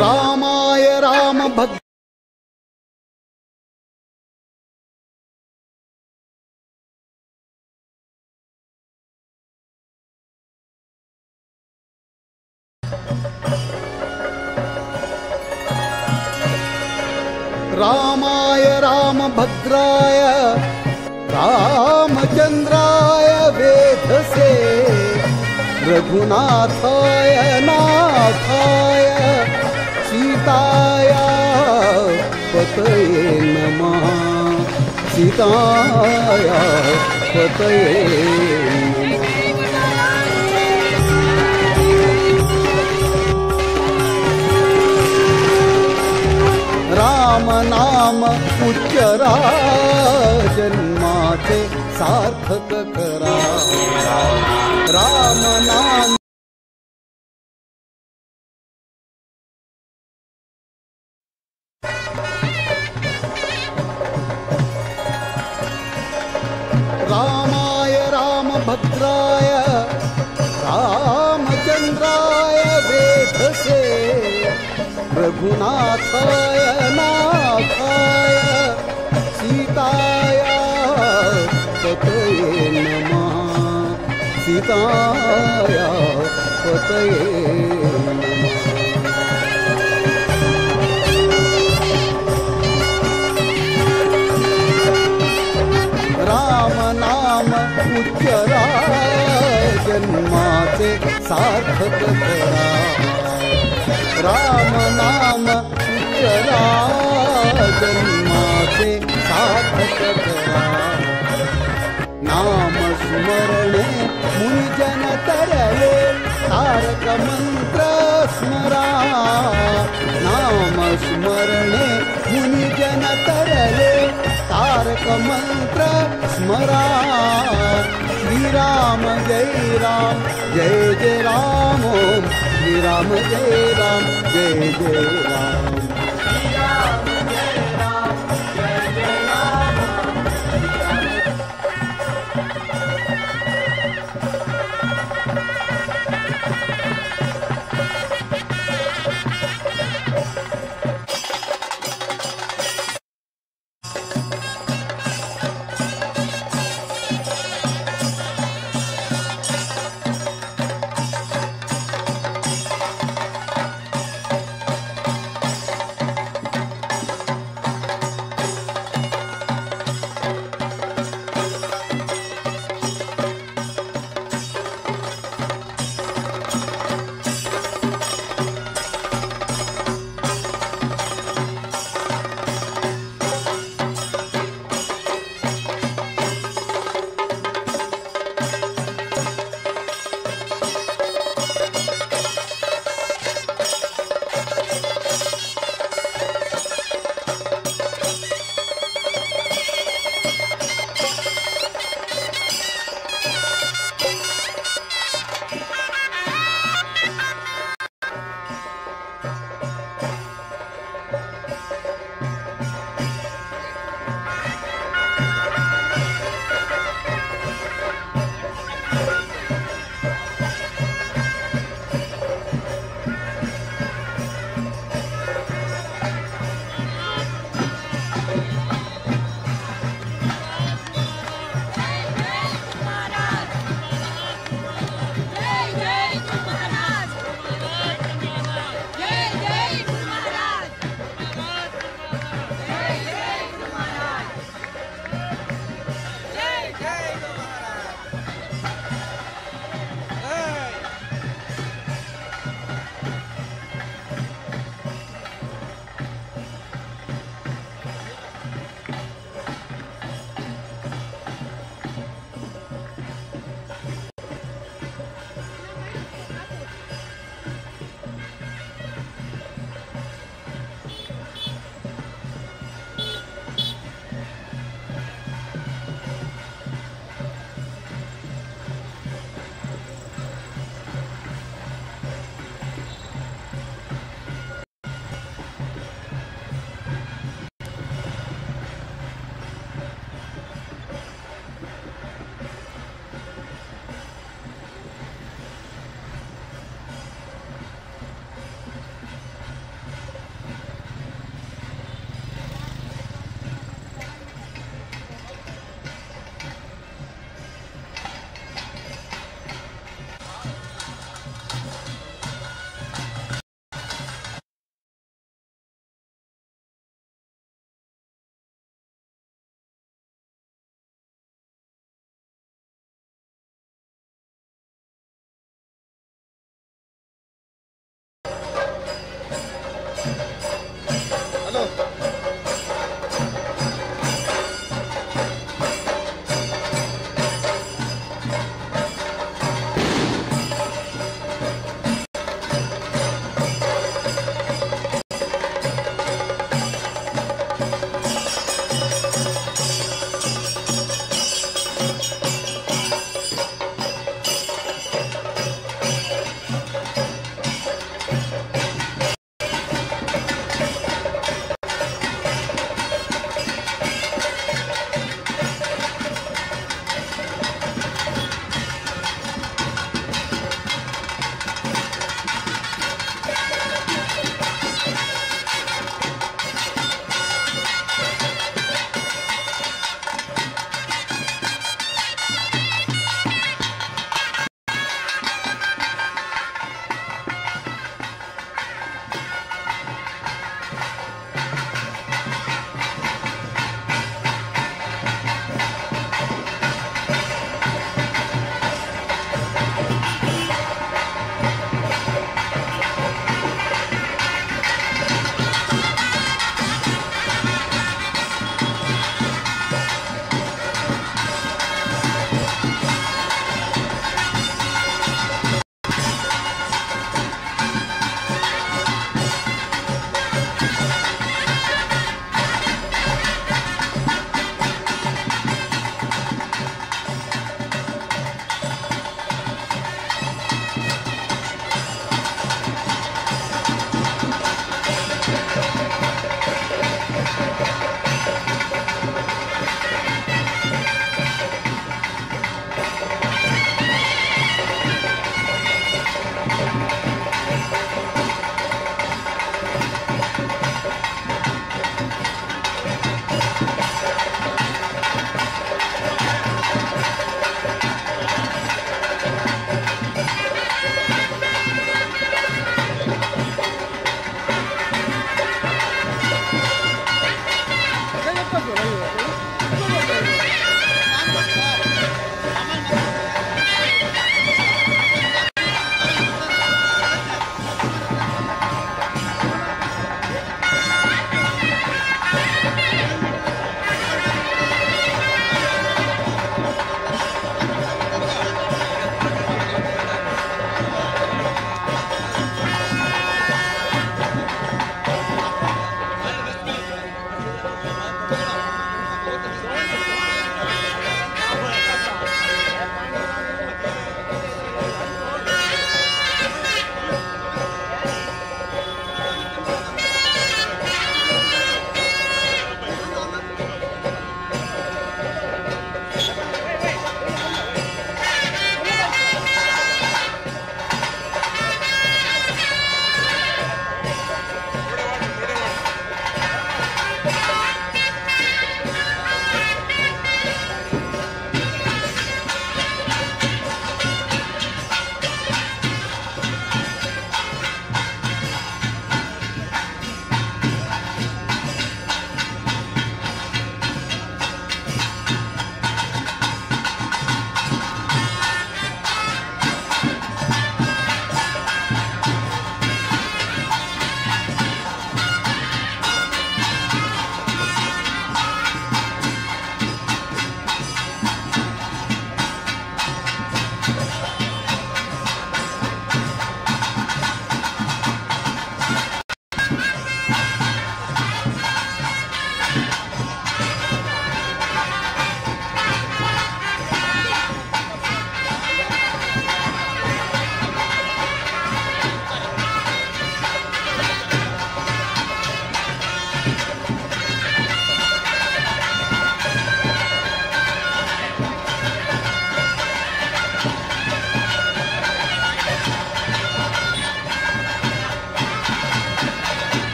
रामाय रामभद्राय रामाय रामभद्राय रामचंद्राय वेधसे रघुनाथाय नाथाय सीताया पतये नमः, सीताया पतये नमः। राम नाम उच्चरा जन्माचे सार्थक करा, राम नाम रामाय रामभद्राय रामचंद्राय वेधसे, रघुनाथाय नाथाय सीताया पतये नमः, सीताया पतये नमः। राम नाम उच्चरा जन्माचे सार्थक करा, राम नाम उच्चरा जन्माचे सार्थक करा। नाम स्मरणे मुनिजन तरले तारक मंत्र स्मरा, नाम स्मरणे मुनिजन तरले तारक मंत्र स्मरा। श्री राम जय राम जय जय राम, ओम श्री राम जय राम जय जय राम।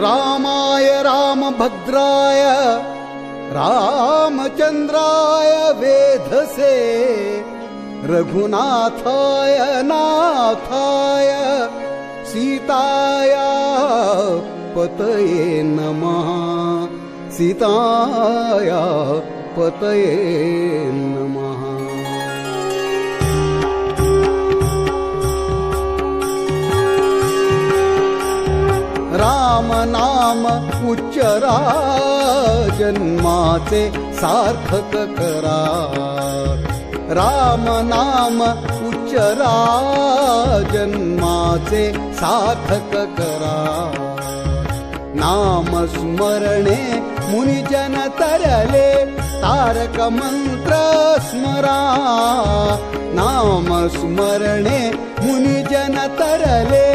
रामाय रामभद्राय रामचंद्राय वेधसे रघुनाथाय नाथाय सीताया पतये नमः। सीताया पतये नमः। राम नाम उच्चरा जन्माचे सार्थक करा। राम नाम उच्चरा जन्माचे सार्थक करा। नाम स्मरणे मुनिजन तरले तारक मंत्र स्मरा। नाम स्मरणे मुनिजन तरले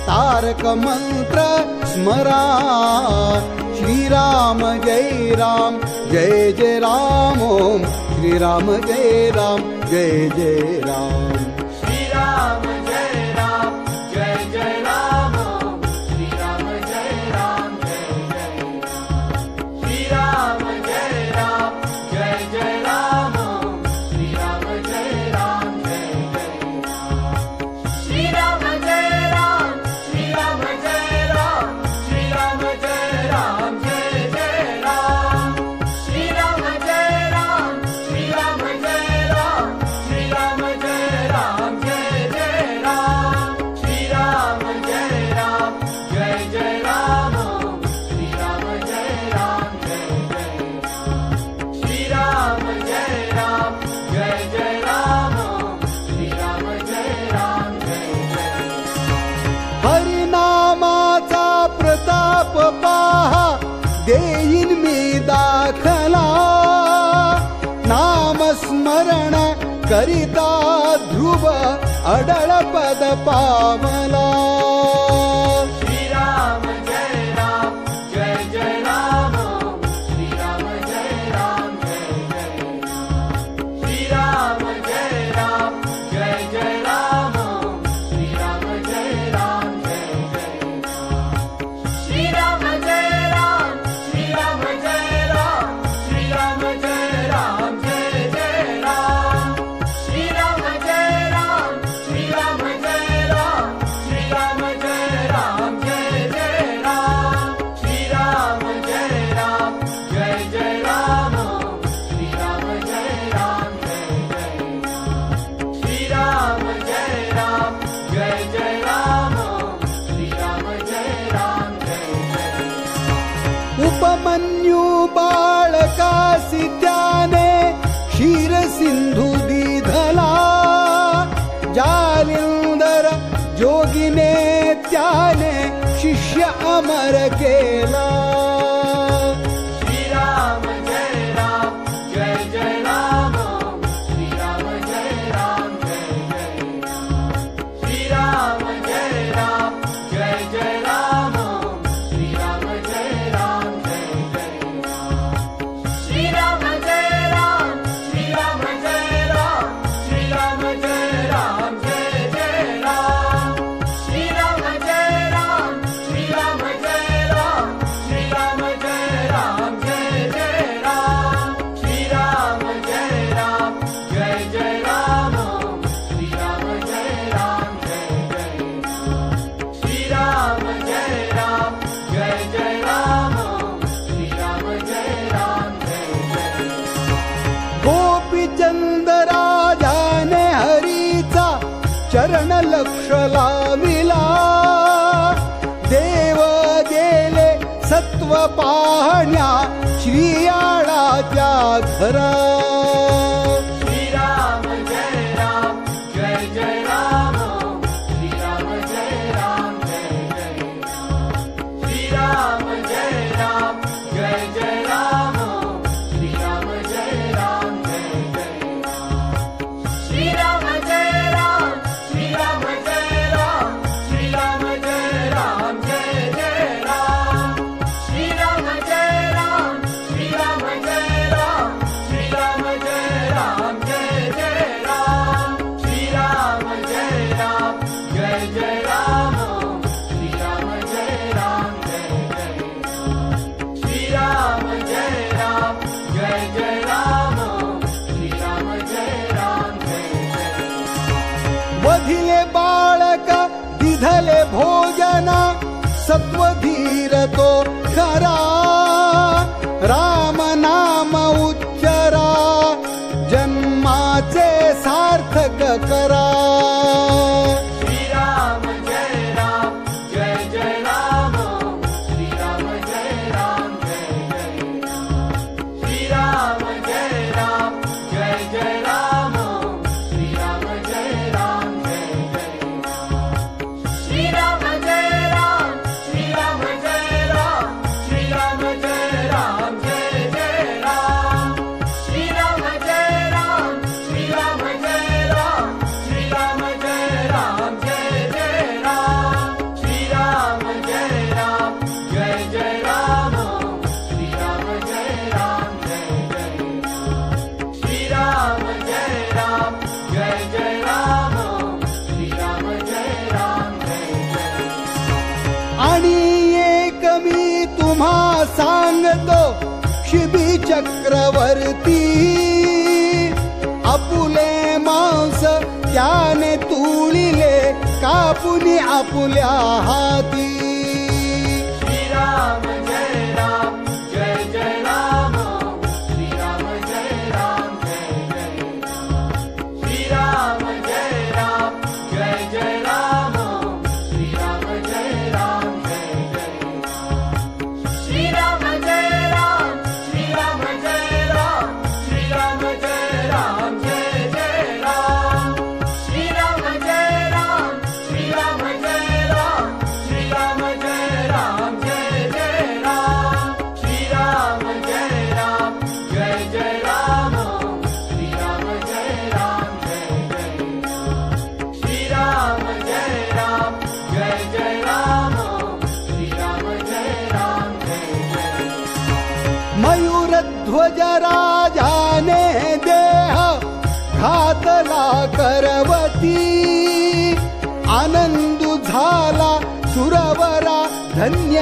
तारक मंत्र स्मरा। श्री राम जय राम जय जय राम ओम श्री राम जय राम जय जय राम। श्री राम जय राम जय जय राम ओम श्री राम जय राम जय जय राम। श्री राम जय राम जय जय राम ओम श्री राम जय राम जय जय राम। श्री राम जय राम श्री राम जय राम श्री राम जय राम जय जय राम। श्री राम जय राम श्री राम जय राम श्री राम जय राम जय जय राम। श्री राम जय राम जय जय राम ओम श्री राम जय राम जय जय राम। श्री राम जय राम जय जय राम ओम श्री राम जय राम जय जय राम। हरिनामाचा प्रताप पाहा देईन मी दाखला। नाम स्मरण करिता ध्रुव अडळ पद पावला। श्री राम जय राम जय जय राम ओम श्री राम जय राम जय जय राम। श्री राम जय राम जय जय राम ओम श्री राम जय राम जय जय राम। श्री राम जय राम श्री राम जय राम श्री राम जय राम जय जय राम। श्री राम जय राम श्री राम जय राम श्री राम जय राम जय जय राम। श्री राम जय राम जय जय राम ओम श्री राम जय राम जय जय राम। श्री राम जय राम जय जय राम ओम श्री राम जय राम जय जय राम। उपमन्यू बाळकासी त्याने क्षीर सिंधू दिधला। जालिंदर जोगिने त्याने शिष्य अमर केला। श्री राम जय राम जय जय राम ओम श्री राम जय राम जय जय राम। श्री राम जय राम जय जय राम ओम श्री राम जय राम जय जय राम। श्री राम जय राम श्री राम जय राम श्री राम जय राम जय जय राम। श्री राम जय राम श्री राम जय राम श्री राम जय राम जय जय राम। श्री राम जय राम जय जय राम ओम श्री राम जय राम जय जय राम। श्री राम जय राम जय जय राम ओम श्री राम जय राम जय जय राम। गोपीचंद राजाने हरीचा चरण लक्ष लाविला। देव गेले सत्व पाहण्या श्रीयाळाच्या घरा। श्री राम जय राम जय जय राम ओम श्री राम जय राम जय जय राम। श्री राम जय राम जय जय राम ओम श्री राम जय राम जय जय राम। श्री राम जय राम श्री राम जय राम श्री राम जय राम जय जय राम। श्री राम जय राम श्री राम जय राम श्री राम वधिले बाळक दिधले भोजन सत्वधीर तो खरा। राम नाम उच्चरा जन्माचे सार्थक करा। श्री राम जय राम जय जय राम, श्री राम जय राम जय जय राम, श्री राम जय राम जय जय राम, श्री राम जय राम जय जय राम, श्री राम जय राम, श्री राम जय राम, श्री राम जय राम जय जय राम, श्री राम जय राम, श्री राम जय राम, श्री राम जय राम जय जय राम, श्री राम जय राम जय जय राम, श्री राम जय राम जय जय राम, श्री राम जय राम जय जय राम, श्री राम जय राम जय जय। आणि एक मी तुम्हा सांगतो शिबी चक्रवर्ती, आपुले मांस त्याने तुळिले कापुनी आपुल्या हाती। श्री राम जय राम जय जय राम, श्री राम जय राम जय जय राम, श्री राम जय राम जय जय राम, श्री राम जय राम जय जय राम, श्री राम जय राम, श्री राम जय राम, श्री राम जय राम जय जय राम, श्री राम जय राम, श्री राम जय राम, श्री राम जय राम जय जय राम, श्री राम जय राम जय जय राम, श्री राम जय राम जय जय राम, श्री राम जय राम जय जय राम, श्री राम जय राम जय जय। मयूरध्वज राजाने देह घातला करवती, आनंदु झाला सुरवरा धन्य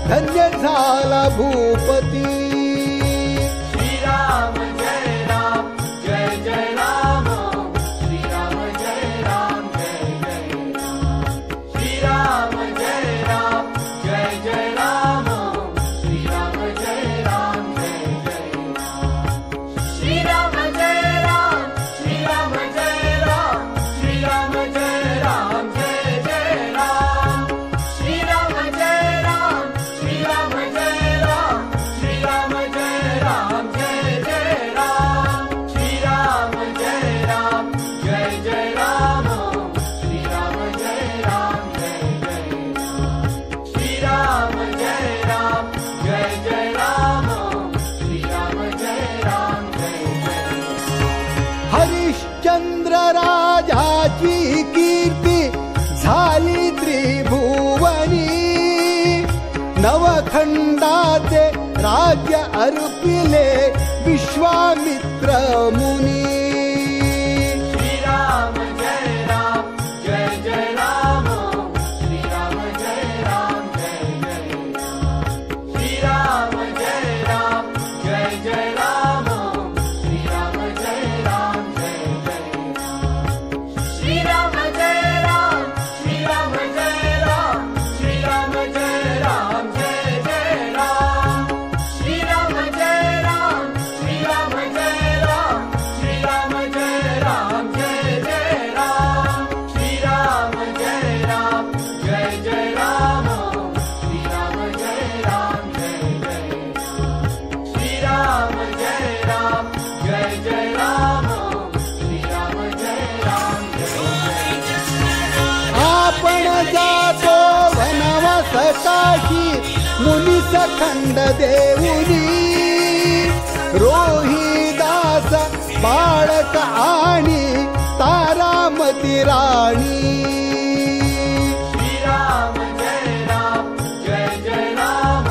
धन्य झाला भूपती। श्री राम जय राम जय जय राम, श्री राम जय राम जय जय राम, श्री राम जय राम जय जय राम, श्री राम जय राम जय जय राम, श्री राम जय राम, श्री राम जय राम, श्री राम जय राम जय जय राम, श्री राम जय राम, श्री राम जय राम, श्री राम जय राम जय जय राम, श्री राम जय राम जय जय राम, श्री राम जय राम जय जय राम, श्री राम जय राम जय जय राम, श्री राम जय राम जय जय। हरिश्चंद्र राजाची कीर्ती झाली त्रिभुवनी, नवखंडाचे राज्य अर्पिले विश्वामित्र मुनी। श्री राम जय राम जय जय राम, श्री राम जय राम जय जय राम, श्री राम जय राम जय जय राम, श्री राम जय राम जय जय राम, श्री राम जय राम, श्री राम जय राम, श्री राम जय राम जय जय राम, श्री राम जय राम, श्री राम जय राम, श्री राम जय राम जय जय राम, श्री राम जय राम जय जय राम, श्री राम जय राम जय जय राम, श्री राम जय राम जय जय राम, श्री राम जय राम जय जय। आपण जातो वनवासकाशी मुनी सखंड देऊनी, रोहिदास बाळक आणि तारामती राणी। श्री राम जय राम जय जय राम,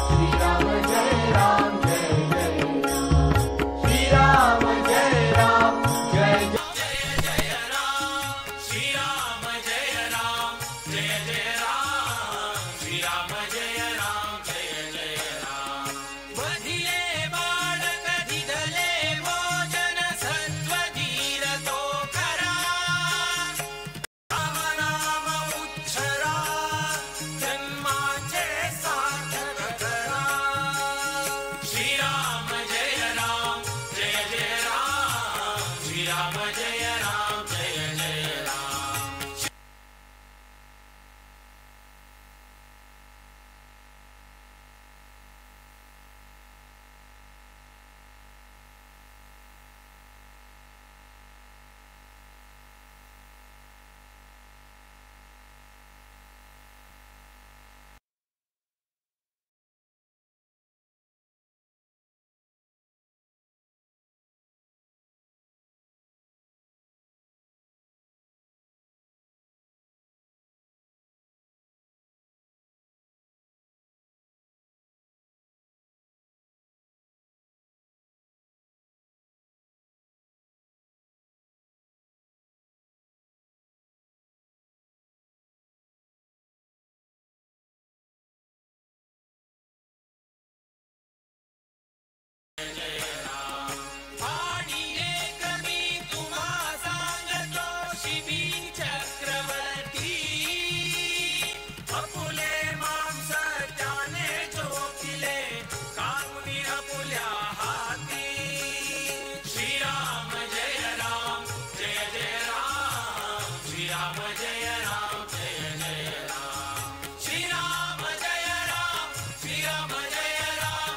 श्री राम जय राम जय जय राम, श्री राम जय राम जय जय जय राम, श्री राम जय राम जय जय राम, श्री राम जय राम जय जय राम। वधिले बाळक दिधले भोजन सत्वधीर तो खरा, जय राम जय जय राम। आणि एक मी तुम्हा सांगतो शिबी चक्रवर्ती, अपुले मांस त्याने चोखिले कारुणी अपुल्या हाती। श्रीराम जय राम जय जय राम, श्रीराम जय राम जय जय राम, श्रीराम जय राम, श्रीराम जय राम।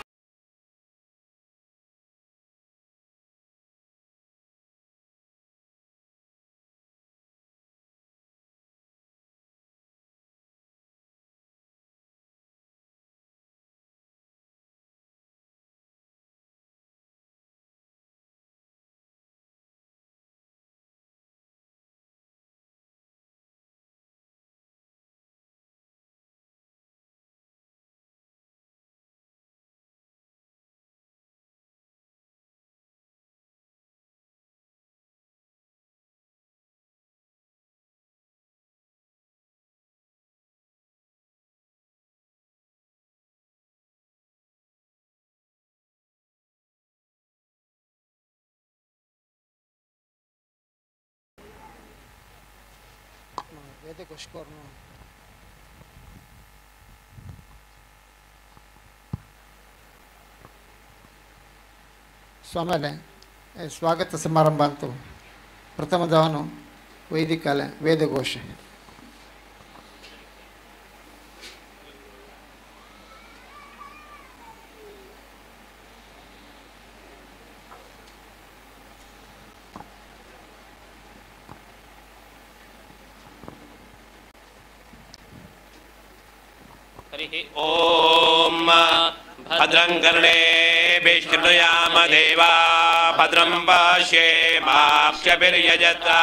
ಸ್ವಾಮಿಲೆ ಸ್ವಾಗತ ಸಮಾರಂಭ ಅಂತೂ ಪ್ರಥಮದವನು ವೈದಿಕಾಲ ವೇದಘೋಷ. ओम भद्रं कर्णेभिः शृणुयाम देवा भद्रं पश्येमाक्षभिर्यजत्रा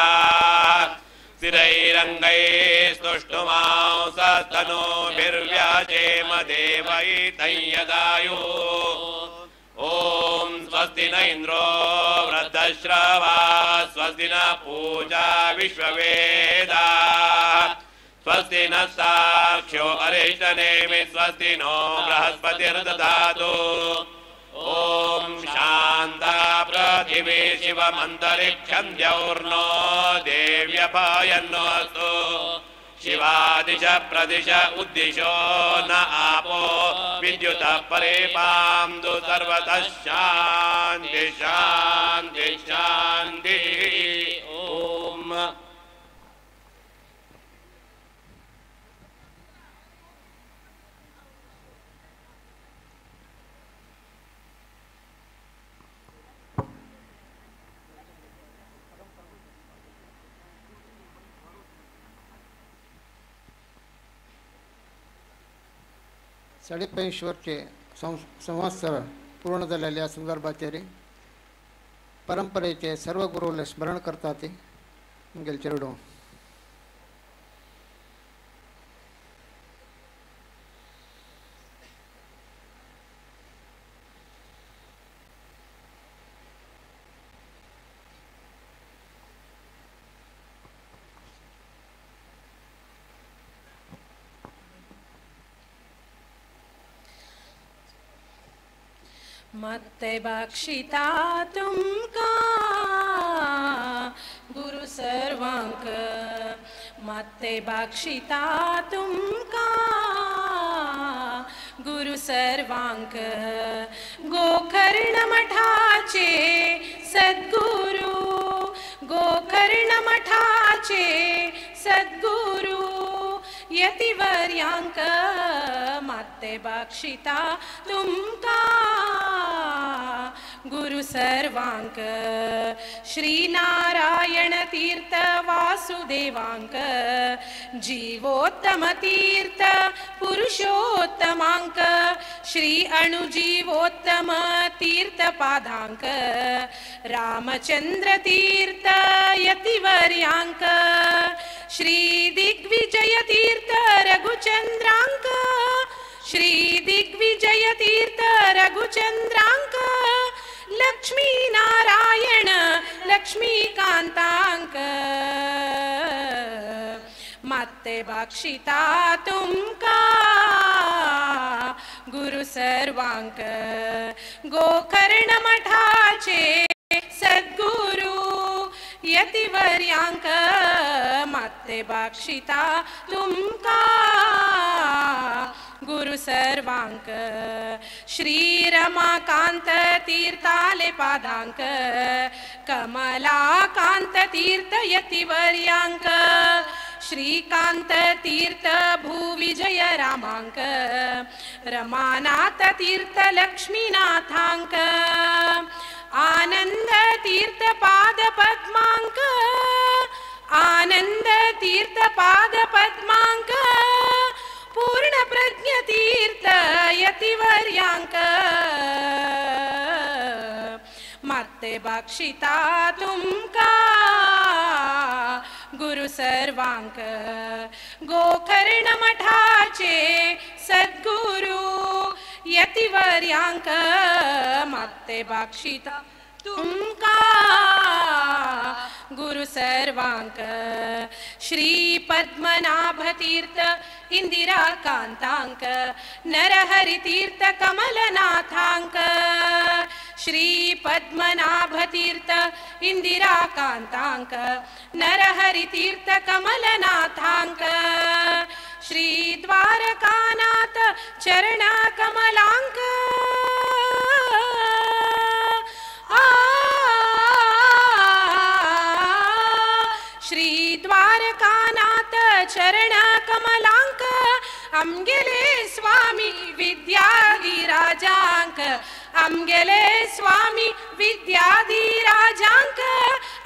स्थिरैरङ्गैस्तुष्टुमांसस्तनूभिर्व्याजेम देवैतं यदायुः। ॐ स्वस्ति न इन्द्रो वृद्धश्रवा स्वस्ति न पूजा विश्ववेदा स्वस्ति न साक्ष्यो अरिष्टनेमि स्वस्ति नो बृहस्पतिर्दधातु। ॐ शान्ता पृथिवी शिवमन्तरिक्षं द्यौर्नो देव्यपायन्नोऽस्तु। शिवादिश प्रदिश उद्दिशो न आपो विद्युतः परेपान्तु सर्वतः शान्ति शान्ति शान्तिः। ॐ 25.5 वर्षे संवत्सर पूर्ण झालेल्या संदर्भाचेर परंपरेचे सर्व गुरुले स्मरण करतात गेल चेरडो. मत्ते बक्षिता तुमका गुरु सर्वांक, मत्ते बक्षिता तुमका गुरु सर्वांक, गोकर्ण मठाचे सद्गुरु, गोकर्ण मठाचे सद्गुरु यतिवर्यांक माते बक्षिता तुमका गुरु सर्वांक श्री नारायण तीर्थ वासुदेवांक जीवोत्तम तीर्थ पुरुषोत्तमांक श्री अणुजीवोत्तम तीर्थ पादांक रामचंद्र तीर्थ यतिवर्यांक श्री दिग्विजय तीर्थ रघुचंद्रांक श्री दिग्विजय तीर्थ रघुचंद्रांक लक्ष्मी नारायण लक्ष्मीकांतांक माते बक्षिता तुमका गुरु सर्वांक गोकर्ण मठाचे सद्गुरु यतिवर्यांक माते बक्षिता तुमका गुरु सर्वांक श्री रमाकांत तीर्थाले पादांक कमलाकांत तीर्थ यतिवर्यांक श्रीकांत तीर्थ भूविजय रामांक रमानाथ तीर्थ लक्ष्मीनाथांक आनंद तीर्थ पाद पद्मांक आनंद तीर्थ पाद पद्मांक पूर्ण प्रज्ञ तीर्थ यतिवर्यांक माते बक्षिता तुमका गुरु सर्वांक गोकर्ण मठाचे सद्गुरु यतिवर्यांक माते बक्षिता तुमका गुरु सर्वांक श्री पद्मनाभ तीर्थ इंदिरा कांतांक नरहरि तीर्थ कमलनाथांक श्री पद्मनाभ तीर्थ इंदिरा कांतांक नरहरि तीर्थ कमलनाथांक श्री द्वारकानाथ चरण कमलांक श्री द्वारकानाथ चरण कमलांक आमगेले स्वामी विद्याधिराजांक आमगेले स्वामी विद्याधिराजांक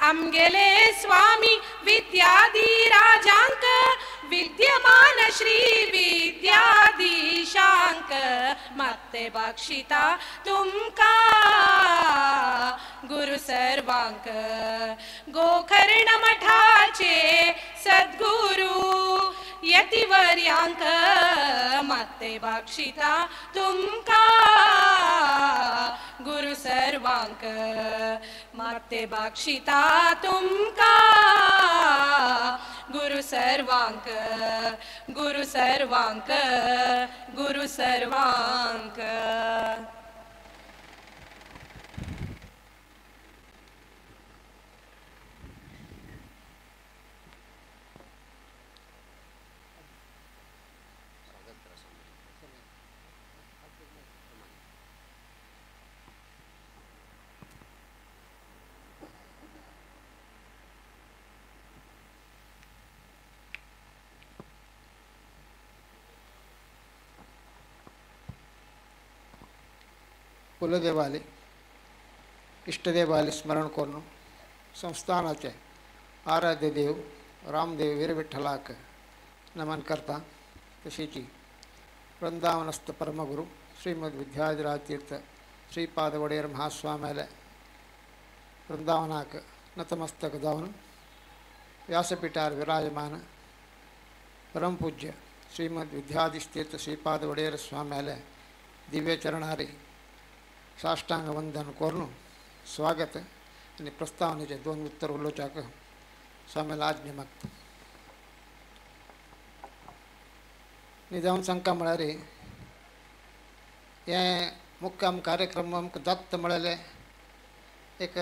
आमगेले स्वामी विद्याधिराजांक विद्यमान श्री विद्याधीशांक माते बक्षिता तुमका गुरु सर्वांक गोकर्ण मठाचे सद्गुरु यतिवर्यांक माते बक्षिता तुमका गुरु सर्वांक माते बक्षिता तुमका गुरु सर्वांक गुरु सर्वांक गुरु सर्वांक। कुलदेवाले इष्टदेवाले स्मरण करून संस्थानाचे आराध्य देव रामदेव वीरविठ्ठलाक नमन करता। तशीची वृंदावनस्थ परमगुरु श्रीमद विद्याधिराज तीर्थ श्रीपाद वडेर महास्वाम्याले वृंदावनाक नतमस्तक जावन व्यासपीठार विराजमान परमपूज्य श्रीमद विद्याधीश तीर्थ श्रीपाद वडेर स्वाम्याले दिव्य चरणारी साष्टांग वंदन करून स्वागत आणि प्रस्तावनेचे दोन उत्तर उलोवच्याक स्वामीला आज्ञा मागता। निजाम सांगता म्हळ्यार हें मुक्काम कार्यक्रम आमकां जाता म्हळ्यार एक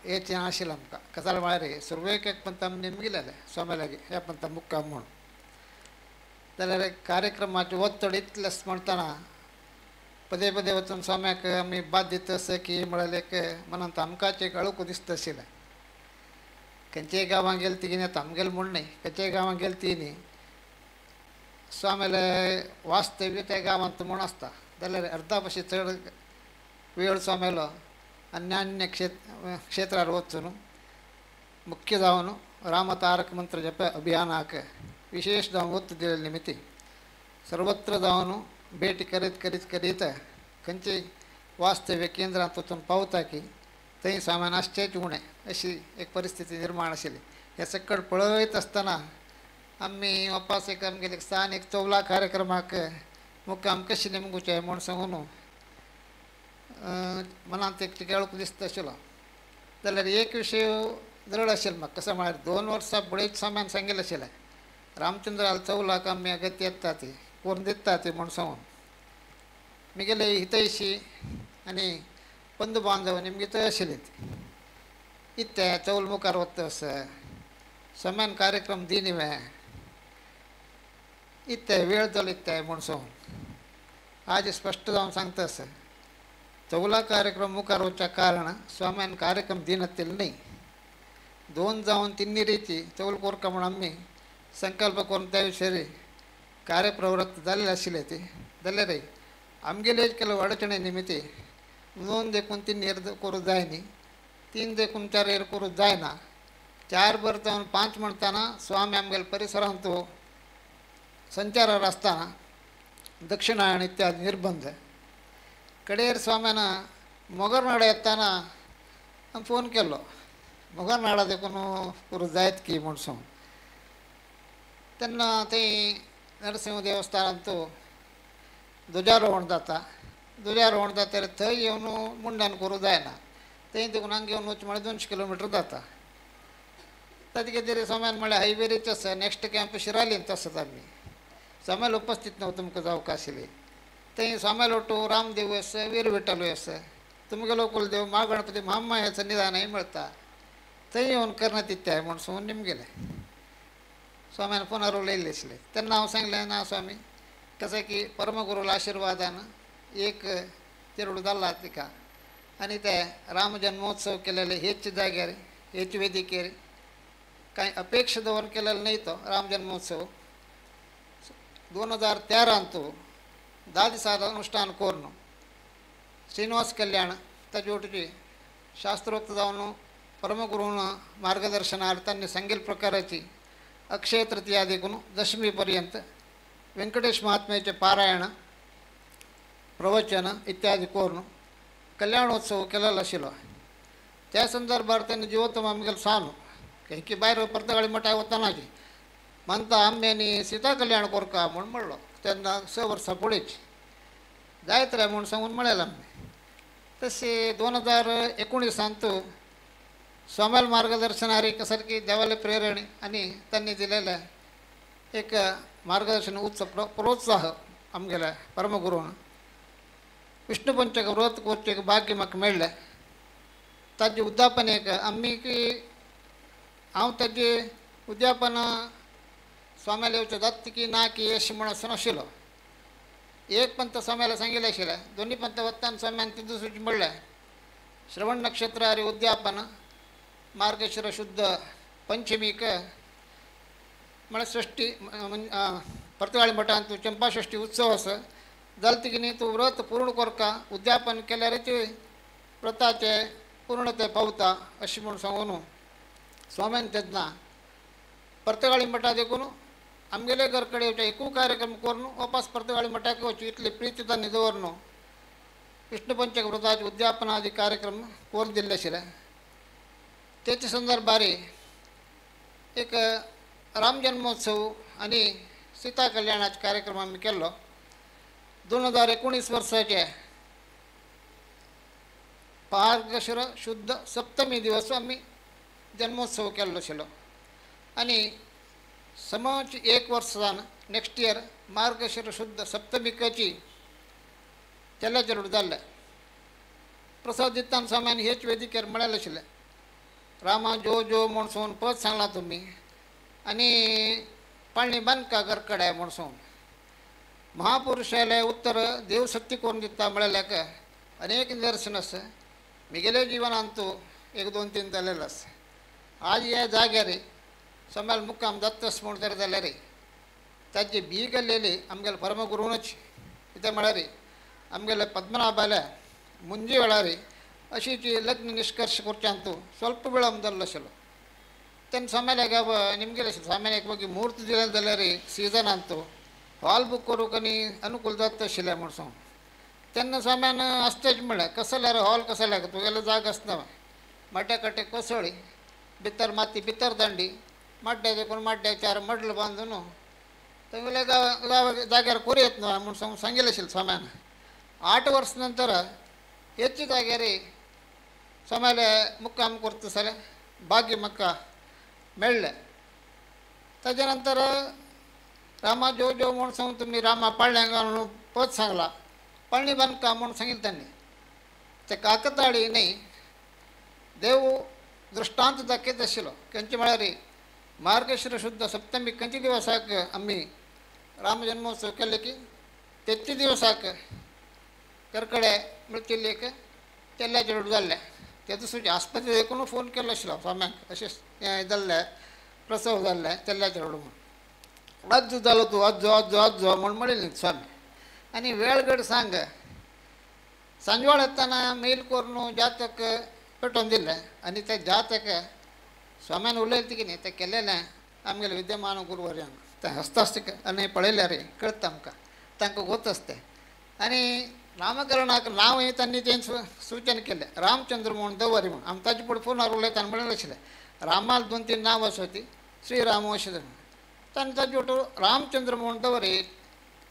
हेचें आशिल्लें आमकां। गजाल म्हळ्यार सुरवेक एक पंत आमी नेमगिलेलें स्वामी लागीं ह्या पंता मुक्काम म्हूण, जाल्यार कार्यक्रमाचें ओत्तड इतलें म्हणटना पदे पदे वचून स्वाम्याक आमी बाद दिता अशें की म्हळ्यार एक मनांत आमकांच एक अळूक दिसता आशिल्लें। खंयच्याय गांवांत गेले तिगेन येता आमगेले म्हूण न्हय, खंयच्याय गांवांत गेले ती न्ही स्वाम्याले वास्तव्य त्या गांवांत म्हूण आसता जाल्यार अर्दा पशी चड वेळ स्वाम्यालो अन्यान्य क्षेत्रार वचून मुख्य जावन रामतारक मंत्र जप अभियानाक विशेष जावन वत दिलेले निमित्ती सर्वत्र जावन भेटी करीत करीत करीत खंयचे वास्तव्य केंद्रांत वचून पावता की थंय सामान आसचेच उणें अशी एक परिस्थिती निर्माण आशिल्ली. हें सकट पळयत आसतना आमी वापस एक आमगेले स्थान एक चौला कार्यक्रमाक मुक्काम कशें नेमगुचें म्हूण सांगून मनांत एक टिकेळूक दिसता आशिल्लो. जाल्यार एक विशय दृढ आशिल्लो म्हाका, कसो म्हळ्यार 2 वर्सां बळीच सामान सांगिल्लें आशिल्लें रामचंद्राल चौलाक आमी अगत्य येता ती करून दिता ती म्हूण सांगून मिगेले हितैशी आनी बंधू बांधव निमगे थंय आशिल्ले इत्ते चौल मुखार वता आसा समान कार्यक्रम दी न्ही इत्ते वेळ जालो इत्ते म्हूण सांगून आज स्पश्ट जावन सांगता आसा चौला कार्यक्रम मुखार वचच्या कारण स्वाम्यान कार्यक्रम दिनातिल्ले न्हय. 2 जावन 3 रिती चौल कोरका म्हूण आमी संकल्प करून त्या विशयी कार्यप्रवृत्त जाल्ले आशिल्ले ते जाल्यार आमगेले ಕೆಲವು अडचणे निमित्ती 2 देखून 3 एर करूं जाय न्ही, 3 देखून 4 एर करूं जायना, 4 बर जावन 5 म्हणटाना स्वामी आमगेले परिसरांत संचारार आसतना दक्षिणायण इत्यादी निर्बंध कडेर स्वाम्यान मोगरनाडा येताना आमी फोन केलो मोगरनाडा देखून करूं जायत की म्हूण सांगून तेन्ना थंय नरसिंह देवस्थानांत ध्वजारोहण जाता, ध्वजारोहण जाता थंय येवन मुंडान करूं जायना, थंय देखून हांगा येवन वच म्हळ्यार 200 किलोमिटर जाता. ताजे कितें स्वाम्यान म्हळ्यार हायवेरीच आसा नेक्स्ट कॅम्प शिरालींत आसात आमी स्वाम्याल उपस्थित न्हू तुमकां जावंक आशिल्ली थंय स्वाम्याल ओटू रामदेव आसा वीर विठ्ठलूय आसा तुमगेलो कुलदेव महागणपती महामाया सन्निधानय मेळटा थंय येवन करना तित्याय म्हूण सांगून निमगेलें. स्वाम्यान फोनार उलयल्लें आशिल्लें तेन्ना हांव सांगलें ना स्वामी कसं की परमगुरूला आशीर्वादान एक चेडूं जाल्ला तिका आनी ते राम जन्मोत्सव केलेले हेच जाग्यार हेच वेदिकेर कांय अपेक्षा दवरून केलेलो न्हय तो राम जन्मोत्सव 2013 10 दिसां अनुष्ठान करून श्रीनिवास कल्याण ताजे वटेची शास्त्रोक्त जावन परमगुरून मार्गदर्शनार तांणी सांगिल्ल्या प्रकाराची अक्षय तृतीया देखून दशमी पर्यंत वेंकटेश महात्म्याचे पारायण प्रवचन इत्यादी करून कल्याणोत्सव केलेलो आशिल्लो. त्या संदर्भार तेन्ना जिवोत्तम आमगेलो सांगलो खंयकी भायर पर्तगाळी मठाक वतानाची मानता आमी आनी सीता कल्याण कोरका म्हूण म्हणलो तेन्ना 6 वर्सां फुडेंच जायत रे म्हूण सांगून म्हणलें आमी. तशें 2019 स्वाम्याल मार्गदर्शनार एक सारकी देवाले प्रेरणे आनी तांणी दिलेलें एक मार्गदर्शन उत्स प्रोत्साह आमगेल्या परमगुरून विष्णुपंचक व्रत करचें एक भाग्य म्हाका मेळ्ळें. ताजें उद्यापन एक आमी की हांव ताजें उद्यापन स्वाम्याले येवचें जाता की ना की अशें म्हूण आसून आशिल्लो. एक पंत स्वाम्याला सांगिल्लें आशिल्लें दोनी पंत वत्तान स्वाम्यान ते दुसरें म्हणलें श्रवण नक्षत्रारी उद्यापन मार्गशीर शुद्ध पंचमीक म्हळ्यार षष्ठी पर्तगाळी मठांत चंपाषष्ठी उत्सव आसा जालें की न्ही तूं व्रत पूर्ण करका उद्यापन केल्यार ते व्रताचें पूर्णते पावता अशें म्हूण सांगून स्वाम्यान तेन्ना पर्तगाळी मठा देखून आमगेले घर कडेन येवचें एकूय कार्यक्रम करून वापस पर्तगाळी मठाक वचूं इतली प्रिती तांणी दवरून विष्णुपंचक व्रताचे उद्यापन आदी कार्यक्रम करून दिल्ले आशिल्ले. तेचे संदर्भार एक राम जन्मोत्सव आनी सीता कल्याणाचे कार्यक्रम आमी केल्लो. 2019 वर्साचे मार्गशीर शुद्ध सप्तमी दिवस आमी जन्मोत्सव केल्लो आशिल्लो आनी समज एक वर्स जावन नेक्स्ट इयर मार्गशीर शुद्ध सप्तमीकाची चेल्याचेर जाल्लें. प्रसाद दितना स्वाम्यान हेच वेदिकेर म्हळेलें आशिल्लें रामा जो जो म्हूण सांगून पद सांगलां तुमी आनी पाळणी बांदका घरकडे म्हूण सांगून महापुरुषाले उत्तर देव सत्य करून दिता म्हळ्याक अनेक निदर्शन आसा. मिगेले जिवनांत 1 2 3 जालेलें आसा. आज ह्या जाग्यार सोम्याल मुक्काम दत्तस म्हूण तर जाल्यार ताजी बी केल्लेली आमगेले परमगुरूनच कितें म्हळ्यार आमगेले पद्मनाभाल्या मुंजी वेळार अशी जी लग्न निष्कर्ष करच्यांतू ಸ್ವಲ್ಪ ವಿಳಂಬ जाल्लो आशिल्लो तेन्ना सोम्याल्याक निमगेले स्वाम्यान एक मागीर म्हूर्त दिले जाल्यार सिजन अंतू हॉल बूक करूंक आनी अनुकूल जाता आशिल्लें म्हूण सांग तेन्ना स्वाम्यान आसतेच म्हळ्ळें कसो जाल्यार हॉल कसो जाल्यार तुगेलो जाग आसना माड्या कट्टे कोसळ्ळी भितर माती भितर दांडी माड्ड्या देखून माड्ड्या चार मडल बांदून तुगेल्या गांव जाग्यार करूं येत न्हय म्हूण सांगून सांगिल्लें आशिल्लें स्वाम्यान. 8 वर्स नंतर हेच जाग्यार स्वाम्याले मुक्काम करता जाल्यार भाग्य म्हाका मेळ्ळें. ताजे नंतर रामा जो जो म्हूण सांगून तुमी रामा पाळण्यांक म्हणून पद सांगला पळणी बांदका म्हूण सांगिल्लें तांणी. ते काकताळी न्ही देव दृश्टांत दाखयत आशिल्लो खंयचे म्हळ्यार मार्गशीर शुद्ध सप्तमी खंयच्या दिवसाक आमी राम जन्मोत्सव केले की तेच दिवसाक करकडे मृत्युल्ली एक चेल्ल्याचेर जाल्लें. ते दुसऱ्या आस्पत्रे देखून फोन केलो आशिल्लो स्वाम्याक अशें हें जाल्लें प्रसव जाल्लें चेल्ल्याचेर म्हूण अज्जो जालो तूं अज्जो अज्जो अज्जो म्हूण म्हणिल्लें स्वामी. आनी वेळ घड सांग सांजवाळ येतना मेल करून जातक पेटोवन दिलें आनी ते जातक स्वाम्यान उलयलें की न्ही तें केलेलें आमगेले विद्यमान गुरुवर्यांक तें हस्तास्तीक आनी पळयल्यार कळटा आमकां तांकां गोत आसता. आनी नामकरणाक नांव हें तांणी तें सूचन केलें रामचंद्र म्हूण दवरी म्हूण आमी ताजे फुडें फोनार उलयता म्हणलें आशिल्लें रामाल 2-3 नांव आसा ती श्रीराम अशें तांणी ताजे वटून रामचंद्र म्हूण दवरी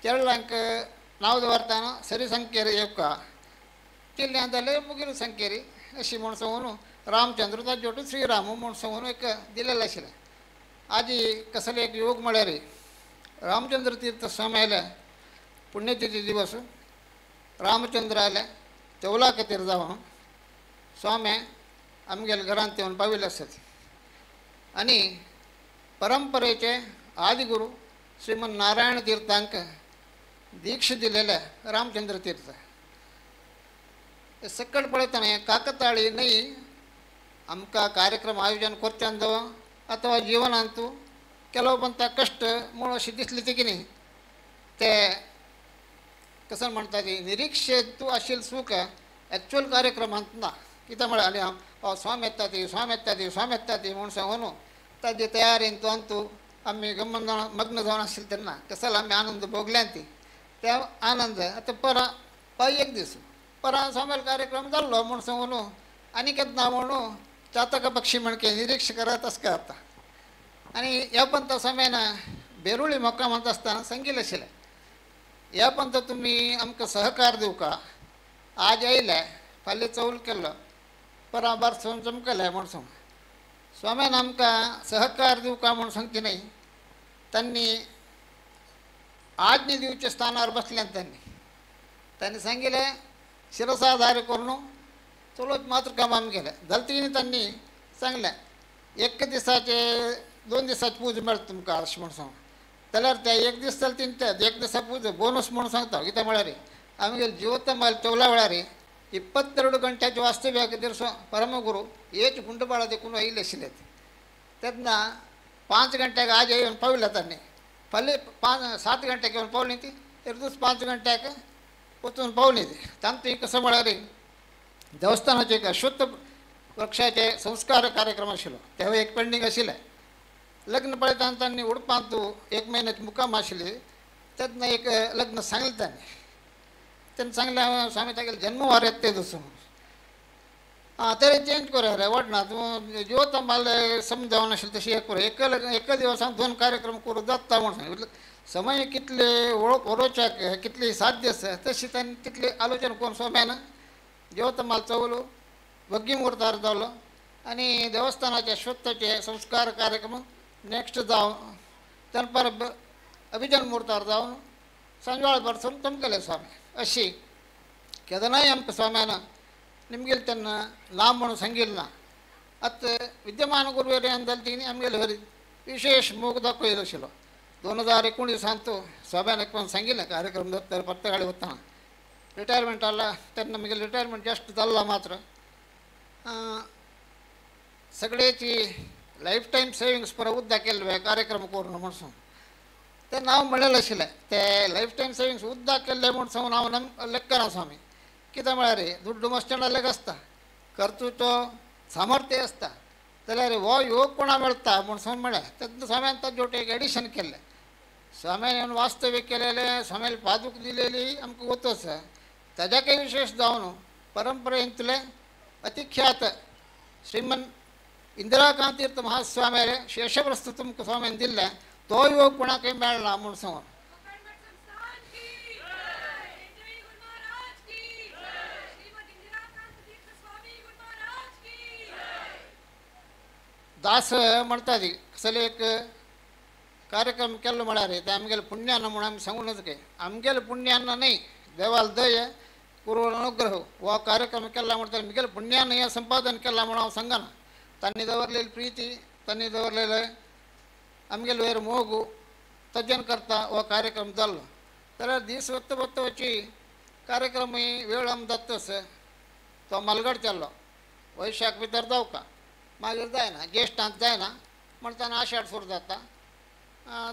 केरळांक नांव दवरतना सरी संकेरी येवका केल्ल्यां जाल्यार मुगेली संकेरी अशी म्हूण सांगून रामचंद्र ताजे वटून श्रीराम म्हूण सांगून एक दिलेलें आशिल्लें. आजी कसले एक योग म्हळ्यार रामचंद्र तीर्थ स्वामी आयले पुण्यतिथी दिवस रामचंद्र आयले चवला खातीर जावन स्वामी आमगेल्या घरांत येवन पाविल्ले आसत. आनी परंपरेचे आदिगुरू श्रीमन नारायण तीर्थांक दीक्ष दिलेले रामचंद्र तीर्थ सकट पळयतना काकताळी न्ही आमकां कार्यक्रम आयोजन करच्यान जावं अथवा जिवनांतू ಕೆಲವು ಬಂತ ಕಷ್ಟ म्हूण अशें दिसलें ती की न्ही ते कसं म्हणटा ती निरीक्षेंतू आशिल्लें सूख एक्चुअल कार्यक्रमांत ना. कितें म्हळ्यार आनी हांव स्वाम येता ती स्वाम येता ती स्वाम येता ती म्हूण सांगून ताजे तयारेन तूं अंतू आमी गमन मग्न जावन आशिल्लें तेन्ना कसलो आमी आनंद भोगल्यान ती ते आनंद आतां परां पय एक दीस परां स्वाम्याल कार्यक्रम जाल्लो म्हूण सांगून आनी केन्ना म्हणून चातक पक्षी म्हणके निरीक्ष करत तशें करता. आनी ह्या पंथा स्वाम्यान बेरुळी मुक्कामांत आसतना सांगिल्लें आशिल्लें ह्या पंथ तुमी आमकां सहकार दिवका आज आयले फाल्यां चौल केल्लो परां बारसोवन चमकले म्हूण सांग स्वाम्यान आमकां सहकार दिवका म्हूण सांगचे न्ही तांणी आज्ञा दिवच्या स्थानार बसल्यान तांणी तांणी सांगिल्लें शिरसाधार करून चलोच मात्र काम आमी केलें जालें तिणें तांणी सांगलें एक दिसाचे 2 दिसाची पूज मेळटा तुमकां अशें म्हूण सांग जाल्यार ते एक दीस जालें तीन ते एक दिसा पूज बोनस म्हूण सांगता कितें म्हळ्यार आमगेले जिवंत माल चवला वेळार 22 गंट्याचे वास्तव्या खातीर परमगुरू हेच गुंडबाळा देखून आयिल्ले आशिल्ले तेन्ना 5 गंट्याक आज येवन पाविल्ले तांणी फाल्यां 5-7 गंट्याक येवन पावली ती तेदूस 5 गंट्याक वचून पावली ती तांतूं कसो म्हळ्यार देवस्थानाचे एक अश्वत्थ वृक्षाचे संस्कार कार्यक्रम आशिल्लो तेवूय एक पेंडींग आशिल्लें. लग्न पळयतना तांणी उडपांत 1 म्हयन्याची मुक्काम आशिल्ली तेन्ना एक लग्न सांगलें तांणी तेन्ना सांगलें स्वामी तागेले जन्मवार येता ते दिसून आं तरी चेंज करूया रे वडना तूं जिवता माल समजावन आशिल्लें तशें एक करूं एका लग्न एका दिवसान 2 कार्यक्रम करूं जाता म्हूण सांगलें. समय कितले वळोवच्याक कितली साध्य आसा तशी तांणी तितली आलोचना करून स्वाम्यान जिवता माल चवलो वग्गी मुहूर्तार जालो आनी देवस्थानाचे अश्वत्थाचे संस्कार कार्यक्रम नेक्स्ट जावन दनपार अभिजन मुहूर्तार जावन सांजवाळ बरसून चमकले स्वामी. अशी केन्नाय आमकां स्वाम्यान निमगेले तेन्ना लांब म्हणून सांगिल्लें ना. आतां विद्यमान गुरुवर्यान जालें तिणी आमगेले वरी विशेश मोग दाखयलो आशिल्लो. 2019 स्वाम्यान एक पण सांगिल्लें कार्यक्रम जाता पत्तगाडी वतना रिटायरमेंट आला तेन्ना म्हगेलें रिटायरमेंट जस्ट जाल्लो मात्र सगळ्याची लायफ टायम सेविंग्स पुरो उद्दा केल्ले कार्यक्रम करून म्हूण सांगून तें नांव म्हणलेलें आशिल्लें ते लायफ टायम सेविंग्स उद्दा केल्ले म्हूण सांगून हांव नम लेखना स्वामी कितें म्हळ्यार दुड्डू मस्टणालेक आसता खर्चूचो सामर्थ्य आसता जाल्यार हो योग कोणा मेळटा म्हूण सांगून म्हळें तेन्ना स्वाम्यान ताजे वटेन एक एडिशन केल्लें. स्वाम्यान येवन वास्तव्य केलेलें स्वाम्यान पादूक दिलेली आमकां गोत आसा. ताज्याकय विशेश जावन परंपरेंतले अतिख्यात श्रीमन इंदिराकांत तीर्थ महास्वाम्याले शेषप्रस्तु तुमकां स्वाम्यान दिल्लें तो योग कोणाकय मेळना म्हूण सांगून. दास म्हणटा ती कसले एक कार्यक्रम केल्लो म्हळ्यार ते आमगेले पुण्यान म्हूण आमी सांगूनच काय आमगेले पुण्यान न्हय देवाल दय गुरुवर अनुग्रह हो कार्यक्रम केला म्हणटा मिगेले पुण्यान हें संपादन केलां म्हूण हांव सांगना. तांणी दवरलेली प्रिती तांणी दवरलेले आमगेले वयर मोग तज्जन करता हो कार्यक्रम जाल्लो. जाल्यार दीस वत्त वत्त वची कार्यक्रम वेळ आम जातच तो मालगड जाल्लो वैशाख भितर जावका मागीर जायना ज्येष्ठांत जायना म्हणटाना आषाढ सुरू जाता